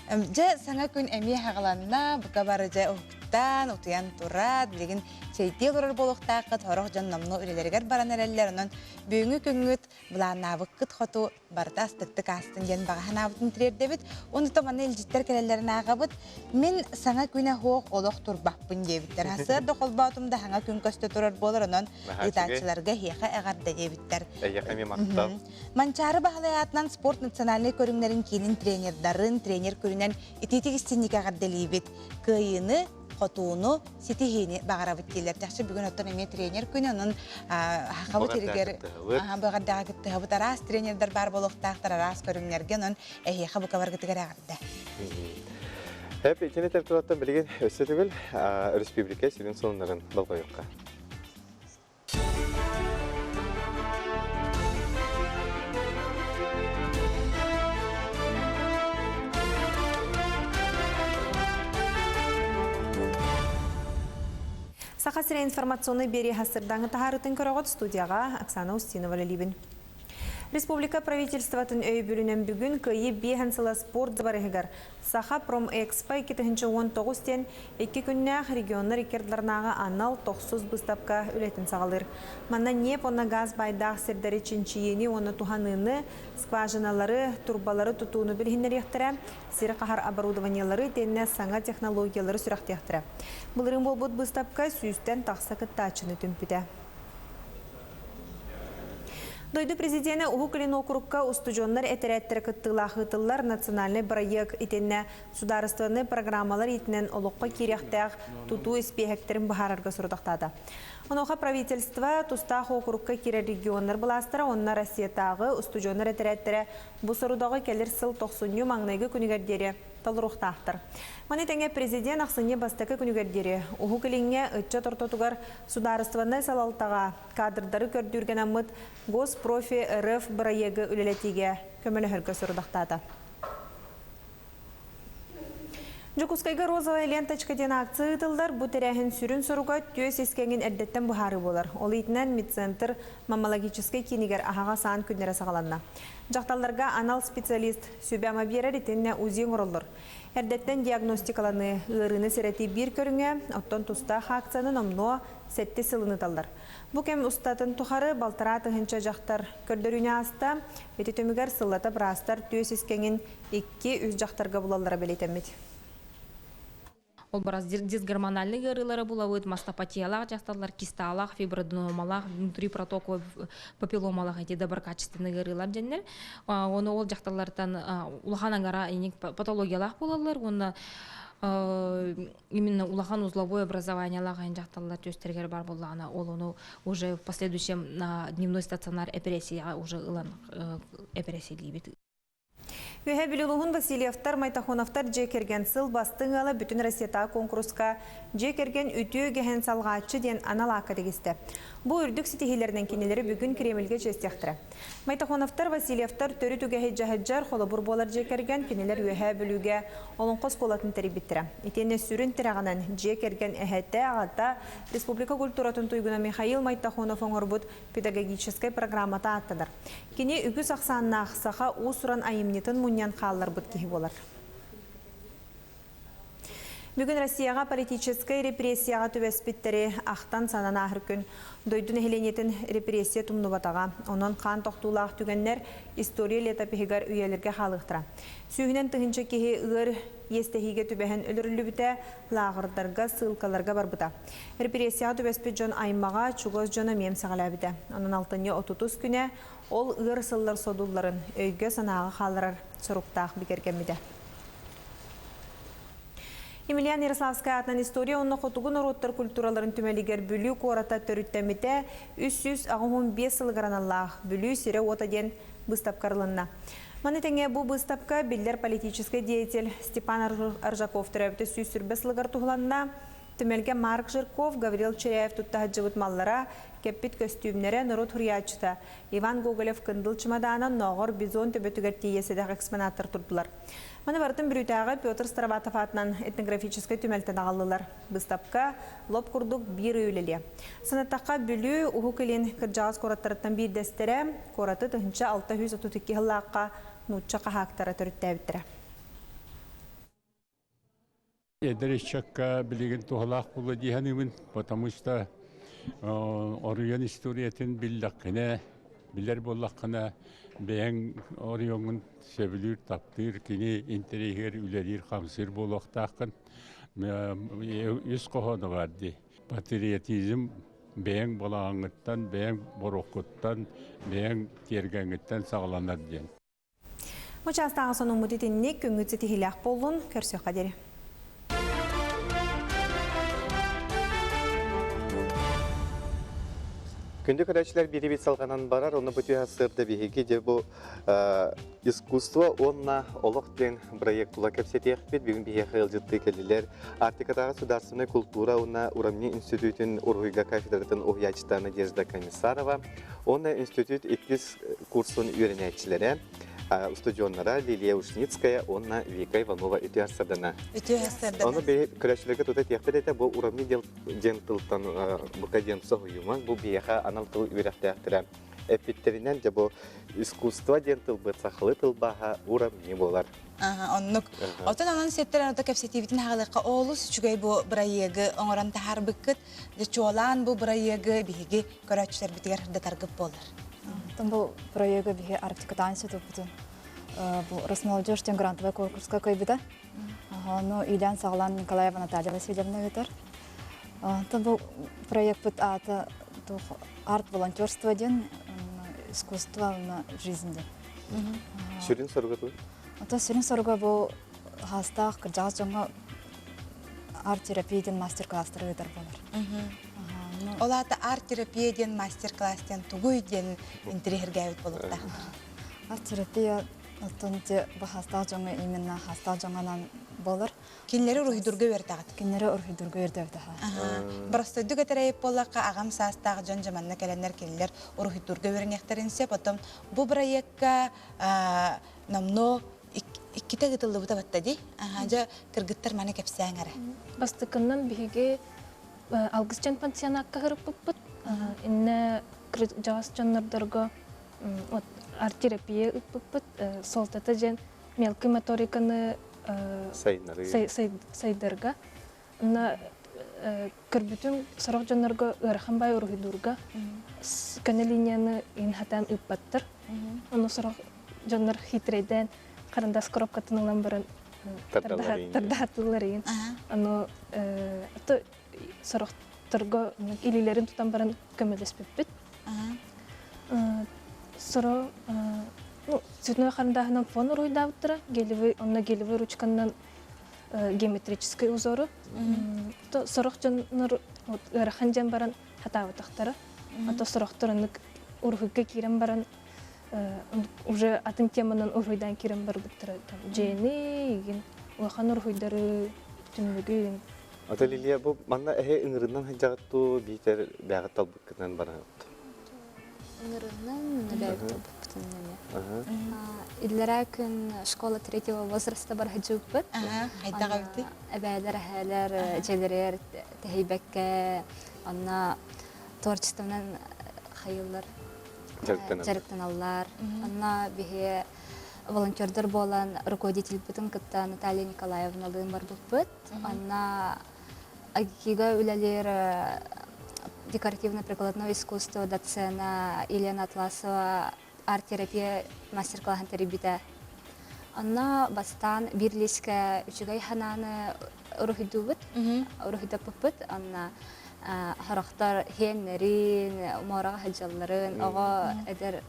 Дьэ, саҥа күн эмиэ хаҕаланна, бука бары дьэ уһуктан, утуйан турат, билигин чэйдии олорор буолуохтааххыт, сорох дьон номнуо үлэлэригэр баран эрэллэр, онон бүгүҥҥү күҥҥүт былааннаабыккыт хоту барыта астыктык аастын диэн баҕа санаабытын тириэрдэбит. Онута манна илдьиттэр кэлэллэрин ааҕабыт. Мин саҥа күнэ суох олох турбаппын диэбиттэр. Сарсыарда холбоотум да саҥа күн көстө турар буолар, онон ыытааччыларга эһиэхэ эҕэрдэ диэбиттэр. Эйиэхэ эмиэ махтал. Манчаары Баһылай аатынан спорт национальнай көрүҥнэрин киинин тренердарын тренер күнүнэн итиитик истинник эҕэрдэлиибит. Кыайыыны хотууну, ситиһиини баҕарабыт дииллэр. Чахчы бүгүн оттон эмиэ тренер күнэ, онон хабыт иригэр быҕардаҕа кыттыһабыт араас тренердэр баар буолуохтаахтар араас көрүҥнэргэ, онон эһиэхэ бука баргытыгар эҕэрдэ. Хэп итини тартылаттан билигин өссө төгүл республика сүрүн сонуннарын болҕойуохха. Саха сирэ информационный биэрии хасырдаҥы таһаарытын көрөҕүт студияҕа Оксана Устинова үлэлиибин. Республика правительствотын өйөбүлүнэн бүгүн Кыайыы биэһэн сыла спорт дыбарыһыгар Саха Промэкспо 2019 диэн икки күннээх регионнар икки ардыларынааҕы анал тохсус быыстапка үлэтин саҕалыыр. Манна ньиэп уонна газ баайдаах сирдэри чинчийиини уонна туһаныыны, скважиналары, турбалары тутууну билиһиннэриэхтэрэ, сири хаһар оборудованиелары итиэннэ саҥа технологиялары сүрэхтиэхтэрэ. Былырыын буолбут быыстапка сүүстэн тахса кыттааччыны түмпүтэ. Дойду президенэ Уһук Илин уокурукка устудьуоннар этэрээттэрэ кыттыылаах ыытыллар национальнай бырайыак итиннэ судаарыстыбаннай программалар иитинэн олоххо киириэхтээх тутуу испиэһэктэрин быһаарарга сорудахтаата. Онуоха правительство, тустаах уокурукка киирэр регионнар былаастара уонна Россиятааҕы устудьуоннар этэрээттэрэ бу сорудаҕы кэлэр сыл тохсунньу маҥнайгы күнүгэр диэри. толоруохтаахтар. Маны тэҥэ президент ахсынньы бастакы күнүгэр диэри Уһук Илиҥҥэ ыччат ортотугар судаарыстыбаннай салалтаҕа кадрдары көрдүүргэ анаммыт Госпрофи РФ бырайыагы үлэлэтиигэ көмөлөһөргө сорудахтаата. Дьокуускайга «Розовая ленточка» диэн акция ыытыллар. Бу тэрээһин сүрүн соруга түөс искэҥин эрдэттэн быһаарыы буолар. Ол иитинэн медцентр маммологическай киинигэр аһаҕас аан күннэрэ саҕаланна. Дьахталларга анал специалист сүбэ-ама биэрэр итиннэ УЗИ оҥороллор. Эрдэттэн диагностикаланыы, ыарыыны сэрэтии биир көрүҥэ, оттон тустаах акцияны номнуо сэттис сылын ыыталлар. Бу кэм устатын тухары балтараа тыһыынча дьахтар көрдөрүүнү ааста. Ити түмүгэр сыллата быраастар түөс искэҥин икки-үс дьахтарга булаллара бэлиэтэммит. Ол барас дисгормональный ыарыылары булабыт, мастопатиялаах дьахталлар, кисталаах, фиброаденомалаах, внутрипротоковый папилломалаах эти доброкачественный ыарыылар дьэннэр. Оны ол дьахталлартан улахан ангара патологиялаах буолаллар уонна именно улахан узловой образованиялаах дьахталлар түөстэригэр бар буоллаҕына, ол ону уже в последующем на дневной стационар эпэрээссийэҕэ уже ылан эпэрээссийэлиибит. Үөһээ Бүлүү улууһун Васильевтар, Майтахоновтар дьиэ кэргэн сыл бастыҥ ыала Бүтүн Россиятааҕы куонкуруска Дьиэ кэргэн үтүө үгэһин салҕааччы диэн анал аакка тигистэ. Бу үрдүк ситиһиилэринэн кинилэри бүгүн Кремльгэ чиэстиэхтэрэ. Майтахоновтар, Васильевтар төрүт үгэһи дьаһыдьар, холобур буолар дьиэ кэргэн кинилэр Үөһээ Бүлүүгэ Олоҥхо оскуолатын тэрийбиттэрэ. Итиэннэ сүрүн тирэҕинэн дьиэ кэргэн эһэтэ, аҕата, республика культуратын туйгуна Михаил Майтахонов оҥорбут педагогическай программата ааттанар. Кини үгүс ахсааннаах саха уус-уран айымньытын мунньан хаалларбыт киһи буолар. Бүгүн Россияҕа политическай репрессияҕа түбэспиттэри ахтан-санан ааһар күн. Дойду нэһилиэнньэтин репрессия тумнубатаҕа. Онон хаан тохтуулаах түгэннэр история летопиһыгар үйэлэргэ хаалыахтара. Сүүһүнэн тыһыынча киһи ыар иэстэһиигэ түбэһэн өлөрүллүбүтэ, лааҕырдарга, ссылкаларга барбыта. Репрессияҕа түбэспит дьон аймаҕа, чугас дьоно эмиэ эмсэҕэлээбитэ. Онон алтынньы отутус күнэ ол ыар сыллар содулларын өйгө-санааҕа хаалларар соруктаах бигэргэммитэ. Емельян Ярославскай аатынан история уонна хотугу норуоттар культураларын түмэлигэр Бүлүү куората төрүттэммитэ 385 сылыгар аналлаах Бүлүү сирэ-уота диэн быыстапка арылынна. Маны тэҥэ бу быыстапка биллэр политическай деятель Степан Аржаков төрөөбүтэ 120 сылыгар туһуланна. Түмэлгэ Марк Жирков, Гаврил Чиряев тутта сылдьыбыт маллара, кэппит көстүүмнэрэ, норуот суруйааччыта Иван Гоголев кындыл чымадаана нооҕор бизон төбөтүгэр тиийэ сэдэх экспонаттар турдулар. Маны барытын Бүлүүтээҕи Петр Староватов аатынан этнографическай түмэлтэн аҕаллылар. Быыстапка лоп курдук биир ый үлэлиэ. Санаттахха, Бүлүү, Уһук Илин кырдьаҕас куораттарыттан биирдэстэрэ, куораты 1632 сыллаахха нуучча хаһаактара төрүттээбиттэрэ. Эдэр ыччакка билигин туһалаах буолуо дии саныыбын, потому что оройуон историятын биллэххинэ, билэр буоллаххына, бэйэҥ оройуоҥҥун сөбүлүүр, таптыыр, кини интэриэһигэр үлэлиир-хамсыыр буолуохтааххын. Үс хоһооно баар дии. Патриотизм бэйэҥ балаҕаҥҥыттан, бэйэҥ бороккуттан, бэйэҥ тиэргэҥҥиттэн саҕаланар диэн. Бу чаастааҕы сонуммут итинник күҥҥүт ситиһиилээх буоллун, көрсүөххэ диэри. Күндү көрөөччүлэр биирибит салҕанан барар, онно бу түһэ сырда биһиги де бу искусство уонна олох диэн проект тула кэпсэтиэхпит. Бүгүн биһиэхэ ыалдьыттыы кэллилэр. Арктикатааҕы государственнай култуура уонна урамньы институтун уруһуйга кафедратын уһуйааччыта Надежда Комиссарова уонна институт иккис курсун үөрэнээччилэрэ, устудьуоннара Лилия Ушницкая уонна Вика Иванова үтүө сардана. Үтүө сардана. Ону көрөөччүлэргэ тута этиэхпит этэ, бу урамньы диэн тылтан бука диэн соһуйумаҥ, бу биһиэхэ анал тыл үөрэхтээхтэрэ эппиттэринэн дьэ бу искусство диэн тылбыт сахалыы тылбааһа урамньы буолар. Оннук. Отон онон сеттер ото кэпсэтиибитин хаалыахха олус үчүгэй бу бырайыагы оҥорон таһаарбыккыт. Дьэ чуолаан бу бырайыагы биһиги көрөөччүлэрбитигэр сырдатаргыт буолар. Оттон бу бырайыагы биһи Арктикатаан институппутун бу Росмолодежь диэн грантовай конкурска кыайбыта. Ону иилээн-саҕалаан Николаева Наталья Васильевна ыытар. Оттон бу проекпыт аата арт-волонтерство диэн искусство жизнь диэн. Сүрүн соруга тугуй? Оттон сүрүн соруга бу хаастаах кырдьаҕас дьоҥҥо арт-терапия диэн мастер-класстары ыытар буолар. Ол аата арт-терапия диэн мастер-класс диэн тугуй диэн интэриэһиргээбит буолуохтаах. Арт-терапия. Оттон те бахастаах дьоҥҥо именно хастаах дьоҥҥонон буолар. Кинилэри уруһуйдурга үөртэҕит? Кинилэри уруһуйдурга үөрдэбит аха. Боростуойдук этэрэй буоллахха, аҕам саастаах дьон дьэ манна кэлэннэр кинилэр уруһуйдуурга үөрэниэхтэрин сөп. Оттон бу бырайыакка номнуо иккитэ ыытыллыбыта батта дии. Дьэ, кыргыттар маны кэпсээҥ эрэ. Бастакыннан биһиги Алгысчан пансионакка һырыппыппыт. Иннэ кырдьаҕас дьоннордорго вот арт-терапия ыыппыппыт. Суолтата диэн мелкий моториканы сайдарга. Онно көрбүтүм сорох дьоннорго ыарахан баай уруһуйдуурга көнө линияны иин хатаан ыыппаттар. Ону сорох дьоннор хитрейдээн харандаас коробкатын ылан баран тардаһатыллар иин. Ону сорохторго илиилэрин тутан баран көмөлөспүппүт. Соро ну, цветной харандааһынан фон уруһуйдаабыттара, гелевый, онно гелевый ручканан геометрический узору. То сорох дьоннор ыарахан дьэн баран хатаабатахтара. А то сорохтор оннук уруһуйга киирэн баран уже атын теманан уруһуйдаан киирэн барбыттара. Там дьиэни, игин улахан уруһуйдары, түннүгү игин. Ата Лилия, бу манна эһэ ыҥырынан сылдьаҕыт дуу, биитэр бэйэҕит талбыккытынан бараҕыт? Ыҥырынан бэйэбит талбыппытын эмиэ. Иллэрээ күн школа третьего возраста барыһыдьыыппыт. Хайдах эбитий? Эбээлэр, эһээлэр дьиэлэригэр тэһийбэккэ, онно творчествонан хайыыллар, дьарыктаналлар. Онно биһи волонтердар буолан руководительбытын кытта Наталья Николаевналыын барбыппыт. Онно АГИКИга үлэлиир декоративно-прикладное искусство доцена Елена Атласова арт-терапия мастер-классын тэрийбитэ. Онно бастаан биир лиискэ үчүгэй ханааны уруһуйдуубут, уруһуйдаппыппыт. Онно сорохтор хиэннэрин, муораҕа сылдьалларын, оҕо эдэр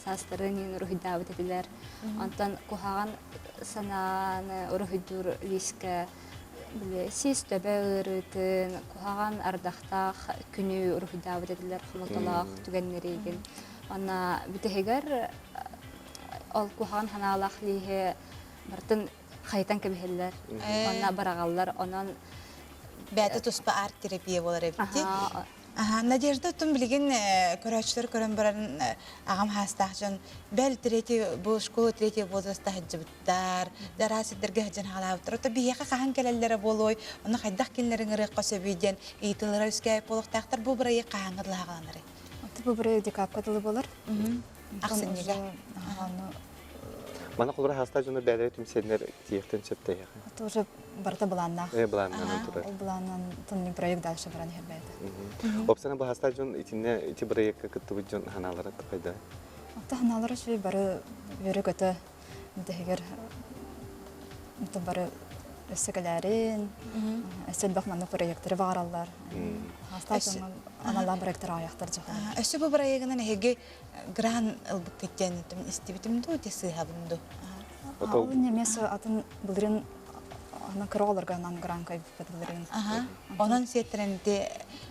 саастарын иин уруһуйдаабыт этилэр. Онтон куһаҕан санааны уруһуйдуур лиискэ били сис төбө ыарыытын, куһаҕан ардахтаах күнү уруһуйдаабыт этилэр хомолтолоох түгэннэригин. Уонна бүтэһигэр ол куһаҕан санаалаах лииһи барытын хайытан кэбиһэллэр. Онно бараҕаллар. Онон бэйэтэ туспа арт-терапия буолар эбит дии. Надежда оттон билигин көрөөччүлэр көрөн баран аҕам хаастаах дьон бэл третий бу школа третьего возраста сылдьыбыттар, араас сирдэргэ сылдьан хаалаабыттар. Ото биһиэхэ хаһан кэлэллэрэ буолуой, ону хайдах кинилэри ыҥырыахха сөбүй диэн ыйытыылара үскээбит буолуохтаахтар. Бу бырайыак хаһааҥҥа дылы хааланарый? Бу бырайыак декабка дылы буолар. Ахсынньыга. Мана холобура хаастаах дьоно бээлэри түмсэннэр тиэхтэн сөп тэйиэхэ. Это уже барыта былааннаах. Э, былааннанан турар. Ол былааннан тонник проект дальше баран иһэр бэйэтэ. Опсана бу хаастаах дьон итиннэ ити проекка кыттыбыт дьон ханаалара хайда? Ата ханаалара үчүгэй бары үөрэ-көтө дэһигэр бары өссө кэлээрин, өссө элбэх маннык проекттары баҕараллар. Хаастаах дьоҥҥо аналлаах проекттар аҕыйахтар дьоһун. Өссө бу проегынан эһиги гран ылбыккыт диэн истибитим дуу, те сыыһабын дуу? Ол немес атын былырын аны кыра оҕолорго анан гран кайбыппыт былырын. Онон сиэттэрэн ити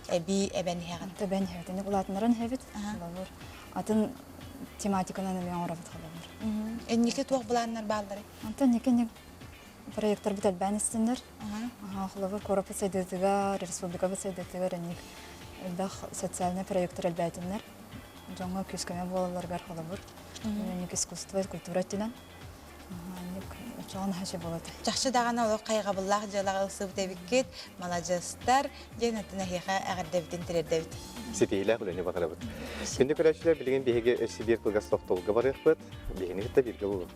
эбии эбэн иһэҕин. Эбэн иһэбит. Ини улаатыннаран иһэбит. Холобур, атын тематиканан эмиэ оҥоробут холобур. Энники туох былааннар баалларый? Онтон ники проекттарбыт элбээн истиннэр. Холобур, куораппыт сайдыытыгар, республикабыт сайдыытыгар энник элбэх социальнай проекттар элбээтиннэр. Дьоҥҥо күүс-көмө буолалларыгар холобур, инник искусство, культура өттүнэн инник очоҕон хаһа буолат. Чахчы даҕаны олох хайҕабыллаах дьыалаҕа ылсыбыт эбиккит, маладьыастар, диэн атын эһиэхэ эҕэрдэбитин тириэрдэбит. Ситиһиилээх үлэни баҕарабыт. Күндү көрөөччүлэр, билигин биһиги өссө биир кылгас тохтобулга барыахпыт. Биһигини кытта бииргэ буолуҥ.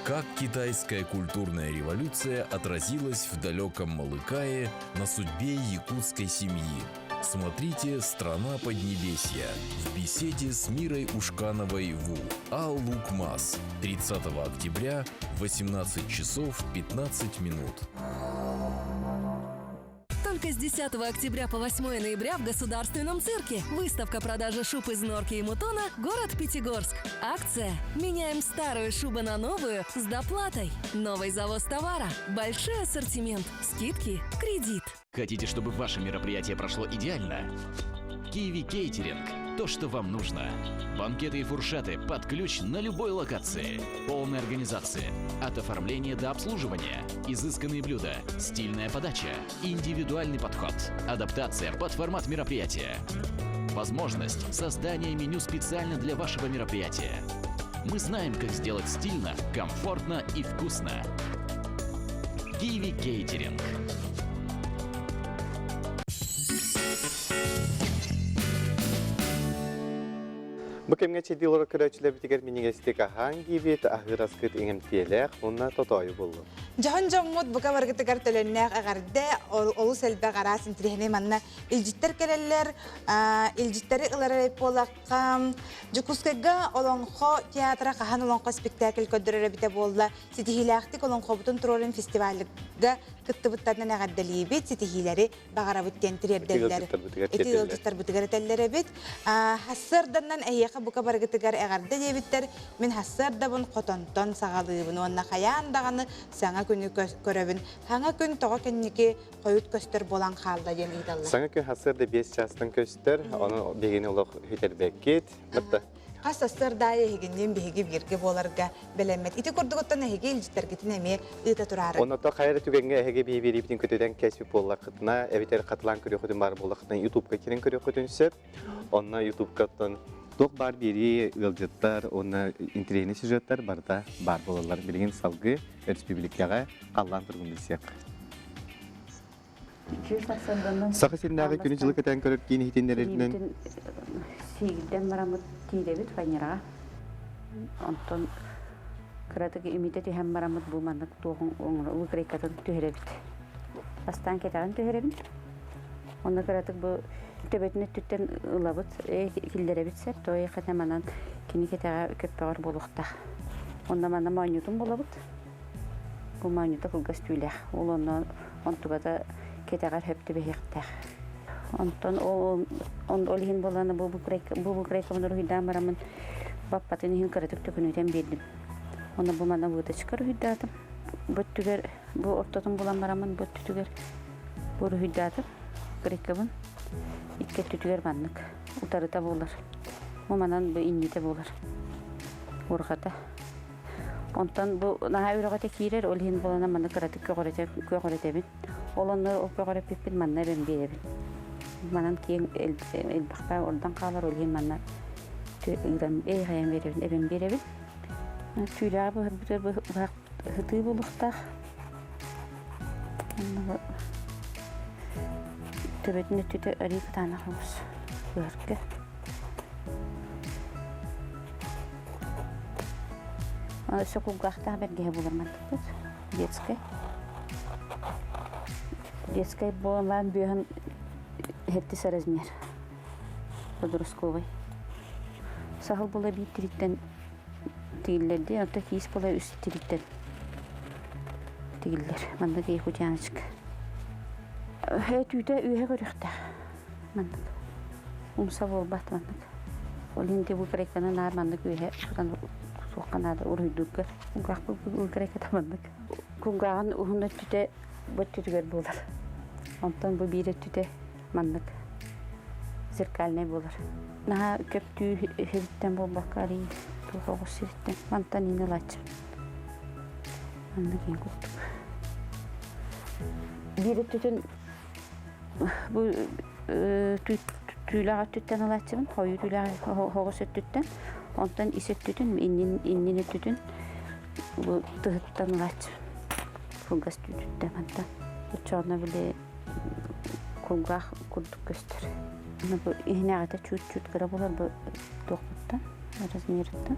Как китайская культурная революция отразилась в далеком Малыкае на судьбе якутской семьи? Смотрите «Страна Поднебесья» в беседе с Мирой Ушкановой Ву. А Лукмас. 30 октября, 18 часов 15 минут. Только с 10 октября по 8 ноября в Государственном цирке. Выставка продажи шуб из норки и мутона «Город Пятигорск». Акция «Меняем старую шубу на новую с доплатой». Новый завоз товара, большой ассортимент, скидки, кредит. Хотите, чтобы ваше мероприятие прошло идеально? Киви Кейтеринг – то, что вам нужно. Банкеты и фуршеты под ключ на любой локации. Полная организация. От оформления до обслуживания. Изысканные блюда, стильная подача, индивидуальный подход, адаптация под формат мероприятия. Возможность создания меню специально для вашего мероприятия. Мы знаем, как сделать стильно, комфортно и вкусно. Киви Кейтеринг. Бу кэмҥэ чэйдии олорор көрөөччүлэрбитигэр минньигэстик аһаан киирбит аһыыр аскыт иҥэмтиэлээх уонна тотоойу буоллун. Дьоһун дьоммут бука баргытыгар төлөннөөх эҕэрдэ, олус элбэх араас интириэһинэй манна илдьиттэр кэлэллэр. Илдьиттэри ылар эрэ буоллахха, Дьокуускайга Олоҥхо театра хаһан олоҥхо спектакль көрдөрөр эбитэ буолла. Ситиһиилээхтик олоҥхобутун туруорун фестивальга кыттыбыттарынан эҕэрдэлиибит, ситиһиилэри баҕарабыт диэн тириэрдэллэр. Ити ыалдьыттарбытыгар этэллэр эбит. Хассыарданан эһиэхэ бука барыгытыгар эҕэрдэ диэбиттэр. Мин хассыардабын хотонтон саҕалыыбын уонна хайаан даҕаны саҥа күнү көрөбүн. Саҥа күн тоҕо кэнники хойут көстөр буолан хаалла диэн ыйыталлар. Саҥа күн хассыарда 5 чаастан көстөр, ону биһигини олох сүтэрбэккит. Хас сарсыарда аайы эһигинниин биһиги бииргэ буоларга бэлэммит. Ити курдугуттан эһиги илдьиттэргитин эмиэ ыыта тураары. Онно хайа эрэ түгэҥҥэ эһиги биһи биэриибитин көтүтэн кэспит буоллаххытына, эбэтэр хатылаан көрүөххүтүн баар буоллаххытына, Ютубка киирэн көрүөххүтүн сөп. Онно Ютубка туох баар биэрии ыалдьыттар уонна интэриэһинэй сюжеттар барыта баар буолаллар. Билигин салгыы өрөспүүбүлүкэҕэ халлаан туругун билсиэх. Саха сиринээҕи күнү-дьылы кэтээн көрөр киин иһитиннэрэринэн сиигирдэн бараммыт тиирэбит фанераҕа. Онтон кыратык имитэ түһэн бараммыт бу маннык туоҕун выкройкатын түһэрэбит. Бастаан кэтэҕин түһэрэбин. Онно кыратык бу төбөтүн өттүттэн ылабыт, киллэрэбит сэр, той хата манан кини кэтэҕэ көппөҕөр буолуохтаах. Онно манна моонньутун булабыт. Бу моонньута кылгас түүлээх. Ол онно онтугата кэтэҕэр хөп түбэһиэхтээх. Онтон ол ол иһин буоллаҕына бу бу выкройкабын уруһуйдаан бараммын баппатын иһин кыратык төкүнүтэн биэрдим. Онно бу манна выточка уруһуйдаатым. Бу өттүгэр бу ортотун булан бараммын бу өттүтүгэр бу уруһуйдаатым. Выкройкабын икки өттүтүгэр маннык утарыта буолар. Бу манан бу иннитэ буолар. Урҕата. Онтон бу наһаа үрэҕитэ киирэр, ол иһин буолана манна кыратык көҕүрэтэбин. Ол онно ол көҕүрэппиппин манна эбэн биэрэбин. Манан киэҥ элбэхтэ ордон хаалар, ол иһин манна ыыран эйхэйэн биэрэбин, эбэн биэрэбин. Түүлээҕи быһарбытыгар быһах ытыы буолуохтаах. Төбөтүн өттүтэ арыы кытаанах оҕус быһарга. Өссө кулгаахтаах бэргэһэ булар мантыкпыт. Детскай. Детскай буолан бүөһүн хэттис размер. Подростковый. Саһыл була биир тириттэн тигиллэрди, онто киис була үс тириттэн тигиллэр. Манна якутяночка. Түүтэ үөһэ көрүөхтээх. Маннык. Умса буолбат маннык. Ол иһин бу выкройканы наар маннык үөһэ тутан суохха наада уруһуйдуурга. Кулгаах выкройката маннык. Кулгааҕын уһун өттүтэ бу өттүтүгэр буолар. Онтон бу биир өттүтэ маннык зеркальнай буолар. Наһаа көптүү сириттэн буолбакка арыый туох оҕус сириттэн мантан иин ылааччы. Маннык иин курдук. Биир өттүтүн Бу түүлээх өттүттэн ылааччыбын, хойуу түүлээх оҕус өттүттэн, онтон ис өттүтүн, иннин, иннин өттүтүн бу тыһыттан ылааччыбын. Кылгас түүтүттэн мантан. Оччоҕуна били кулгаах курдук көстөр. Бу иһинээҕитэ чуут-чуут кыра буолар бу туохпуттан, размерыттан.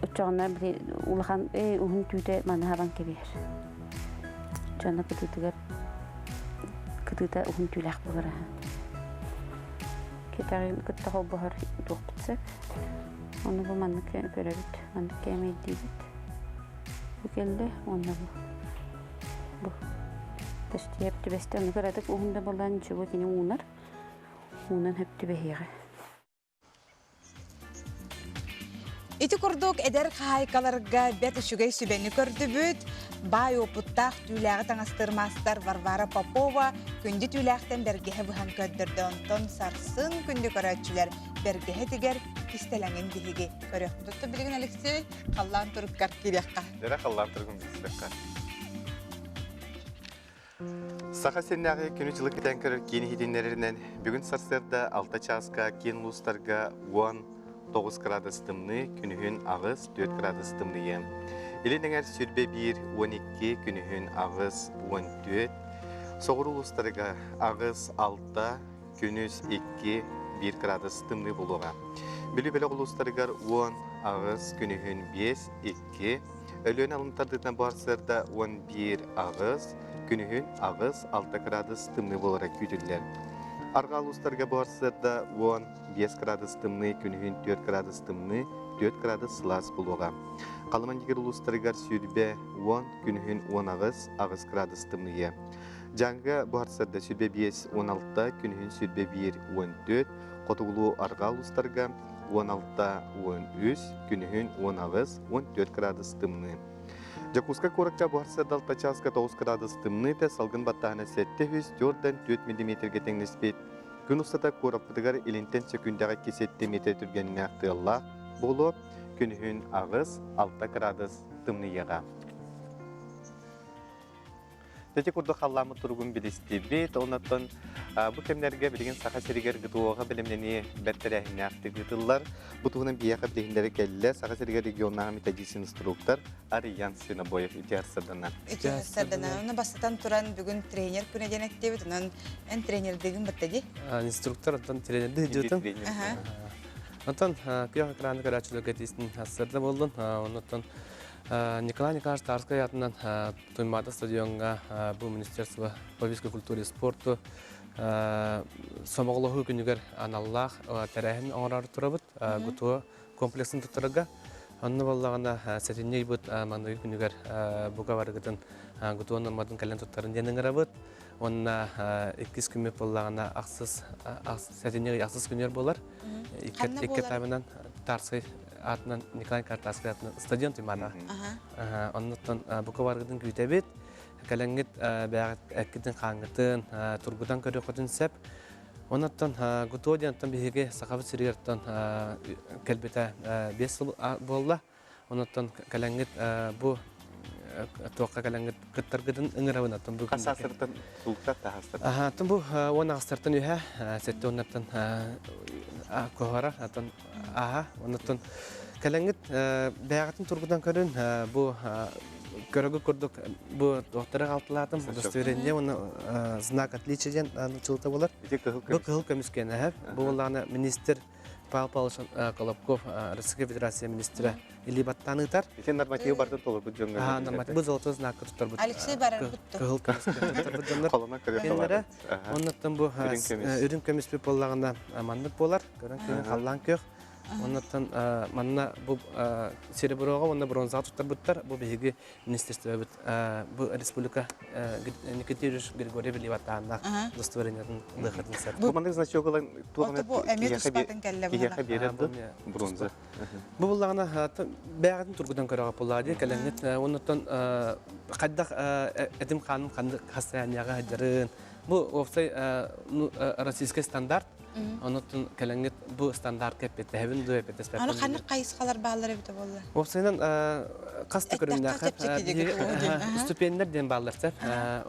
Оччоҕуна били улахан уһун түүтэ маны хабан кэбиһэр. Дьоно кытыытыгар кытыыта уһун түүлээх буолар аһа. Кэтэҕин кытта холбоһор туохпут сөп. Ону бу маннык көрөбүт, маннык кээмэйдиибит. Бу кэллэ уонна бу. Бу. Төстүөп түбэстэ ону кыратык уһун да буолан ничего кини уунар. Уунан хөп түбэһиэҕэ. Ити курдук эдэр хаһаайкаларга бэрт үчүгэй сүбэни көрдүбүт. Баай уопуттаах түүлээҕи таҥастыыр маастар Варвара Попова күндү түүлээхтэн бэргэһэ быһан көрдөрдө. Онтон сарсын күндү көрөөччүлэр бэргэһэ тигэр кистэлэҥин биһиги көрүөхпүт. Оттон билигин Алексей халлаан туруккар киириэххэ. Эрэ халлаан туругун билсиэххэ. Саха сиринээҕи күнү-дьылы кэтээн көрөр киин иһитиннэрэринэн, бүгүн сарсыарда 6 чааска киин улуустарга 19 градус тымныы, күнүһүн 8, 4 градус тымныйыа. Илин эҥэр 21, 12, күнүһүн 8, 14, соҕуруу улуустарга 8, 6, күнүс 2, 1 градус тымныы буолуоҕа. Бүлүү бөлөх улуустарыгар 10, 8, күнүһүн 5, 2, Өлүөнэ алын тардыытынан буһарсыарда 11 аҕыс, күнүһүн аҕыс, 6 градус тымныы буолара күүтүллэр. Арҕаа улуустарга буһарсыарда 15 градус тымныы, күнүһүн 4 градус тымныы, 4 градус сылаас буолуоҕа. Халыман-Дьигир улуустарыгар сүүрбэ 10, күнүһүн 18, 8 градус тымныйыа. Дьааҥыга буһарсыарда 25, 16, күнүһүн 21, 14, хотугулуу арҕаа улуустарга 16, 13, күнүһүн 18, 14 градус тымныы. Дьокуускай куоракка буһарса далта чааска 9 градус тымныы этэ, салгын баттааһына 704 4 миллиметргэ тэҥнэспит. Күн устата куораппытыгар илинтэн сөкүүндэҕэ 2-7 метр түргэннээх тыаллаах буолуо, күнүһүн 8, 6 градус тымныйыаҕа. Ити курдук халлааммыт туругун билистибит. Оннуттан бу кэмнэргэ билигин Саха сиригэр ГТО-ҕа бэлэмнэнии бэрт тэрээһиннээхтик ыытыллар. Бу туһунан биһиэхэ билиһиннэри кэллэ Саха сиригэр регионнааҕы методист инструктор Ариян Свинобоев ити сырдана. Ити сырдана. Оны бастатан туран бүгүн тренер күнэ диэн эттибит. Онон эн тренердигин бытта ди? Инструктор оттон тренерди дьытын. Онтон күөх экраны көрөөччүлэргэ тиистин сырда болдун. Оннуттан Николай Николаевич Тарскай атынан Туймаада стадиоҥҥа бу Министерство по физической культуре и спорту сомоҕолоһуу күнүгэр аналлаах тэрээһин оҥорор турабыт ГТО комплексын туттарарга. Онно буоллаҕына сэтинньи ыйбыт маныгы күнүгэр бука барыгытын ГТО норматын кэлэн туттарын диэн ыҥырабыт. Уонна иккис күммүт буоллаҕына ахсыс сэтинньи ый ахсыс күнүгэр буолар. Икки этабынан Тарскай аатынан Николай Картаскай аатынан стадион Туймаада. Оннуттан бука баргытын күүтэбит. Кэлэҥҥит бэйэҕит эккитин хааҥҥытын тургутан көрүөххүтүн сөп. Оннуттан ГТО диэнтэн биһиги Сахабыт сиригэртэн кэлбитэ 5 сыл буолла. Оннуттан кэлэҥҥит бу туохха кэлэҥҥит кыттаргытын ыҥырабын оттон бу Хас саастартан тулуктар таһастар? Аха, бу уон аҕыстартан үһэ, сэттэ уоннартан куһарар, атын Аха, оннуттан кэлэҥҥит бэйэҕитин тургутан көрүн, бу көрөгү курдук бу туохтары алтылаатым, удостоверение уонна знак отличия диэн нуччалыта буолар. Бу кыһыл көмүскэнэһэр. Бу буоллаҕына министр Павел Павлович Колобков, Российская Федерация министрэ илии баттаан ыытар. Ити нормативы бартын толорбут дьоҥҥо. Аха, норматив бу золотой знакка туттарбыт. Алексей барарбыт. Кыһыл көмүскэ туттарбыт дьоннор. Холонон көрүөх Оннуттан бу үрүҥ көмүспүт буоллаҕына маннык буолар. Көрөн күн халлаан күөх. Оннуттан манна бу сереброҕа уонна бронзаҕа туттарбыттар. Бу биһиги министерствобыт бу республика Никита Юрьевич Григорьев Ливатааннаах удостоверениетын лыахатын сэр. Бу маннык значок ылан туох киһиэхэ биэрэр бронза. Бу буллаҕына бэйэҕитин тургутан көрөҕө буоллаҕа дии кэлэҥҥит оннуттан хайдах этим хааным ханнык хастаянияҕа сылдьарын бу уопсай российский стандарт оннуттан кэлэҥҥит бу стандартка эппиэттэһэбин дуо эппиэттэспэппин Аны ханнык хайысхалар бааллар эбитэ буолла? Уопсайынан хас да көрүҥнээх ступеннэр диэн бааллар сөп.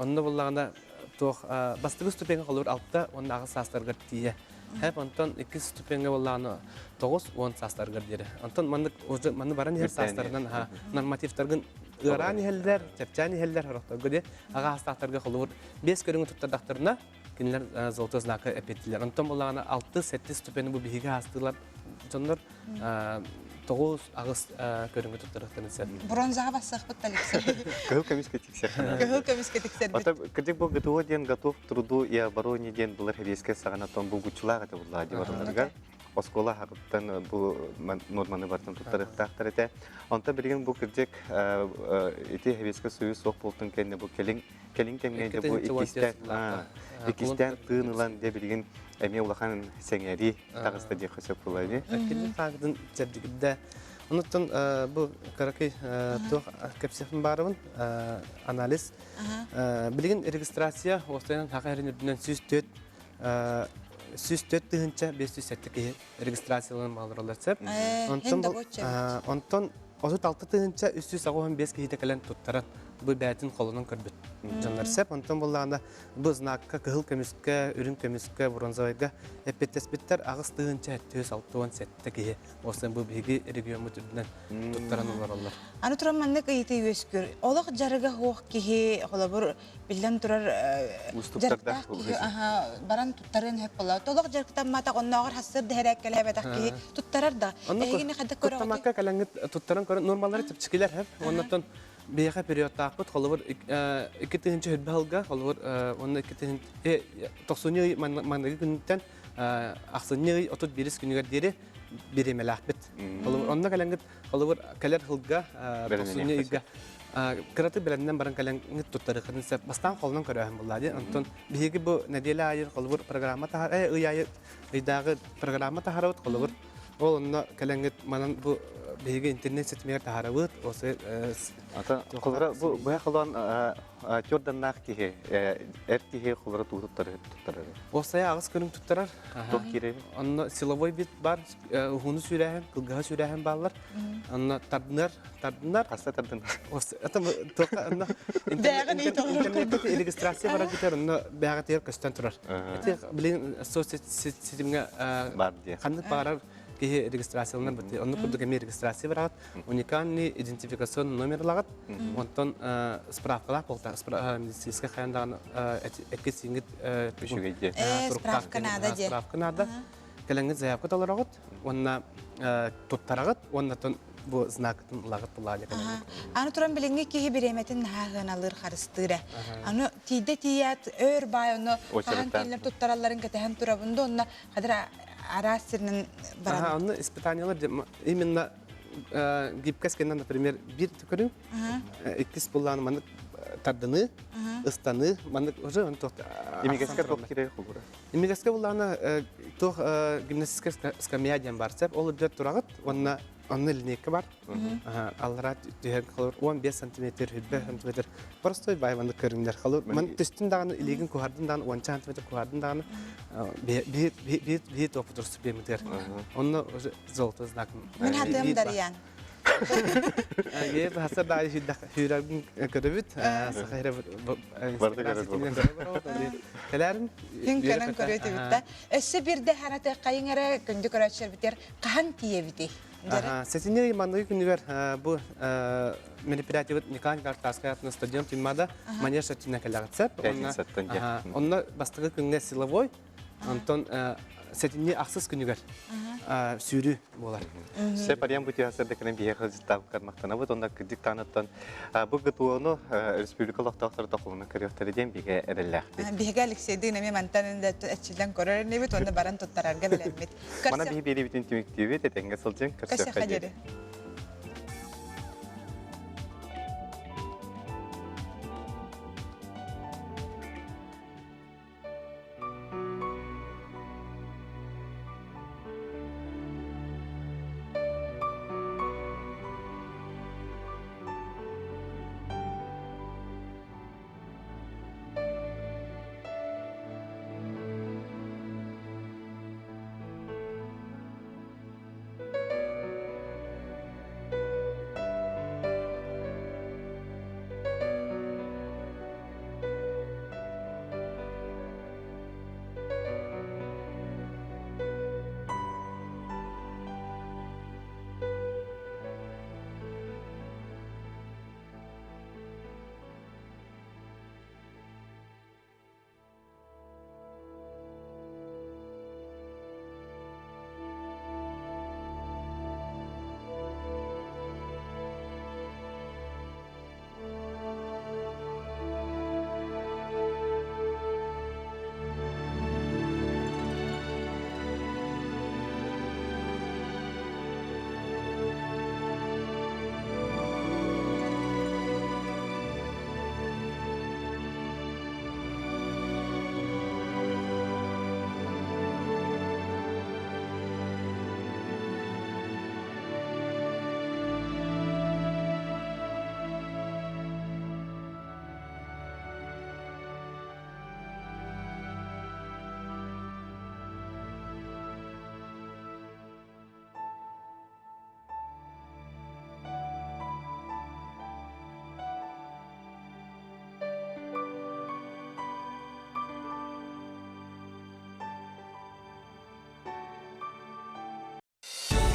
Онно буллаҕына туох бастакы ступеҥҥа холобур алта уонна аҕыс саастарыгар тиийэ. Хэп онтон иккис ступеҥҥа буоллаҕына 9-10 саастарыгар диэри. Онтон маннык уже манны баран иһэр саастарынан нормативтаргын ыараан иһэллэр, чэпчээн иһэллэр сорохторго диэ аҕа саастаахтарга холобур биэс көрүҥү туттардахтарына кинилэр золотой знака эппиэттииллэр. Онтон буоллаҕына 6-7 ступени бу биһиги аастыылар дьоннор 9-8 көрүҥү туттарыахтарын сөп. Бронзаҕа бассахпыт Алексей. Кыһыл көмүскэ тиксэр. Кыһыл көмүскэ тиксэрбит. Ата кырдьык бу ГТО диэн готов к труду и обороне диэн былыр хэбиэскэ саҕана тон булгуччулаах этэ буллаа дии барыларыгар. оскуола аһаҕыттан бу нуорманы барытын туттарыахтаахтар этэ. Онтон билигин бу кырдьык ити Сэбиэскэй Союз суох буолтун кэннэ бу кэлин кэлин кэмҥэ дьэ бу иккистээн иккистээн тыын ылан дьэ билигин эмиэ улахан сэҥээрии таҕыста диэххэ сөп буолла ини. Кини хаагытын чэрдигирдэ. Онуттан бу кыракый туох кэпсиэхпин баарыбын анализ. Билигин регистрация уостайынан хака эрин үрдүнэн 104 104 тыһынча 507 киһи регистрацияланан баалыралар сөп. Онтон онтон 36 тыһынча 385 киһитэ кэлэн туттаран бу бээтин холонон көрбүт дьоннор сөп. Онтон буллаҕына бу знакка кыһыл көмүскэ, үрүҥ көмүскэ, бронзовайга эппиэттэспиттэр 8 767 киһи. Осын бу биһиги региоммут үрдүнэн туттаран олороллор. Аны туран маннык ыйытыы үөскүүр. Олох дьарыга суох киһи, холобур, биллэн турар дьарыктаах киһи баран туттарыан сөп буолла. Олох дьарыктамматах, оннооҕор хассыр да хэрээккэлээбэтэх киһи туттарар да. Эһигини хайдах көрөҕүтүй? Куттамакка кэлэҥҥит туттаран көрөн нормалары чэпчэкилэр сөп. Оннуттан биһиэхэ периодтаахпыт, холобур, 2 тыһыынча хүрбэ сылга, холобур, уонна 2 тыһыынча тохсунньу ый маҥнайгы күнүттэн ахсынньы ый 31 күнүгэр диэри бириэмэлээхпит. Холобур, онно кэлэҥҥит, холобур, кэлэр сылга, тохсунньу ыйга кыраты бэлэмнэн баран кэлэҥҥит туттарыаххытын сөп. Бастаан холонон көрөөһүн буолла дии. Онтон биһиги бу нэдиэлэ аайы холобур программа таһар, ый аайы ыйдааҕы программа таһарабыт, холобур, ол онно кэлэҥҥит манан бу биһиги интернет ситимигэр таһарабыт. Осы Ата холобура бу быһа холоон тюрданнаах киһи, эр киһи холобура туу туттарар туттарар. Уопсайа аҕыс көрүҥ туттарар. Туох киирэр? Онно силовой вид бар, уһуну сүүрээһин, кылгаһы сүүрээһин бааллар. Онно тардынар, тардынар. Хаста тардынар? Это только онно интернетте регистрация барар битер, онно бэҕэтигэр көстөн турар. Эти блин соцсетимҥэ бар дии. Ханнык баҕарар киһи регистрацияланар бит. Онно курдук эмиэ регистрация бараҕыт. Уникальный идентификационный номер ылаҕыт. Онтон справкалаах буолта медицинскэй хайан даҕаны эккит-сииҥҥит Үчүгэй дии. Справка надо дии. Справка надо. Кэлэҥҥит заявка толороҕут уонна туттараҕыт уонна бу знакытын ылаҕыт булаали кэлэҥҥит. Аны туран билиҥҥи киһи бириэмэтин наһаа ыаналыыр харыстыыр. Аны тиийдэ тиийээт өөр баай ону хаһан кинилэр туттаралларын кэтэһэн турабын да онно хадыр араас сиринэн баран. Ага, онно испытаниялар именно гибкость кэннэ, например, биир көрүҥ, иккис буллааны маннык тардыныы, ыстаныы, маннык уже он туох Имигэскэ туох киирэр холура? Имигэскэ буллаана туох гимнастическая скамья диэн бар сеп, ол үрдүгэр тураҕыт, уонна онно линейка бар. Аллара түһэн холур 15 сантиметр, 100 сантиметр. Простой бай маннык көрүҥнэр. Холур ман түстүн даҕаны илиигин куһардын даҕаны 10 сантиметр куһардын даҕаны би би би топутур субемитер. Онно уже золото знак. Мин хатыам Дарьян. Е хасар да хүрәгин көрөбүт. Саха хирэ Кэлэрин Күн көнөн көрөтүбүт Өссө бирде хараты кайың эрэ күндү көрөөччүлэр хаһан тиийэбитий? Сэтинньи манныгы күнүгэр бу мероприятиебыт Николай Николаевич атынан стадион Туймаада манеж өттүнэн кэлэҕит сөп. Онно бастакы күҥҥэ силовой, онтон сэтинньи ахсыс күнүгэр сүүрүү буолар. Сөп арыйан бу түһэ биһиэхэ сылдьыттаабыккар махтанабыт. Онно кырдьык таанаттан бу ГТО-ну республика олохтоохторо тохолуна көрүөхтэрэ диэн бигэ эрэллээхпит. Биһиги Алексейдыын эмиэ мантан эччилэн көрөр инибит уонна баран туттарарга билэммит. Мана биһи биэрибитин түмүктүүбүт, этэҥҥэ сылдьыҥ, көрсүөххэ диэри.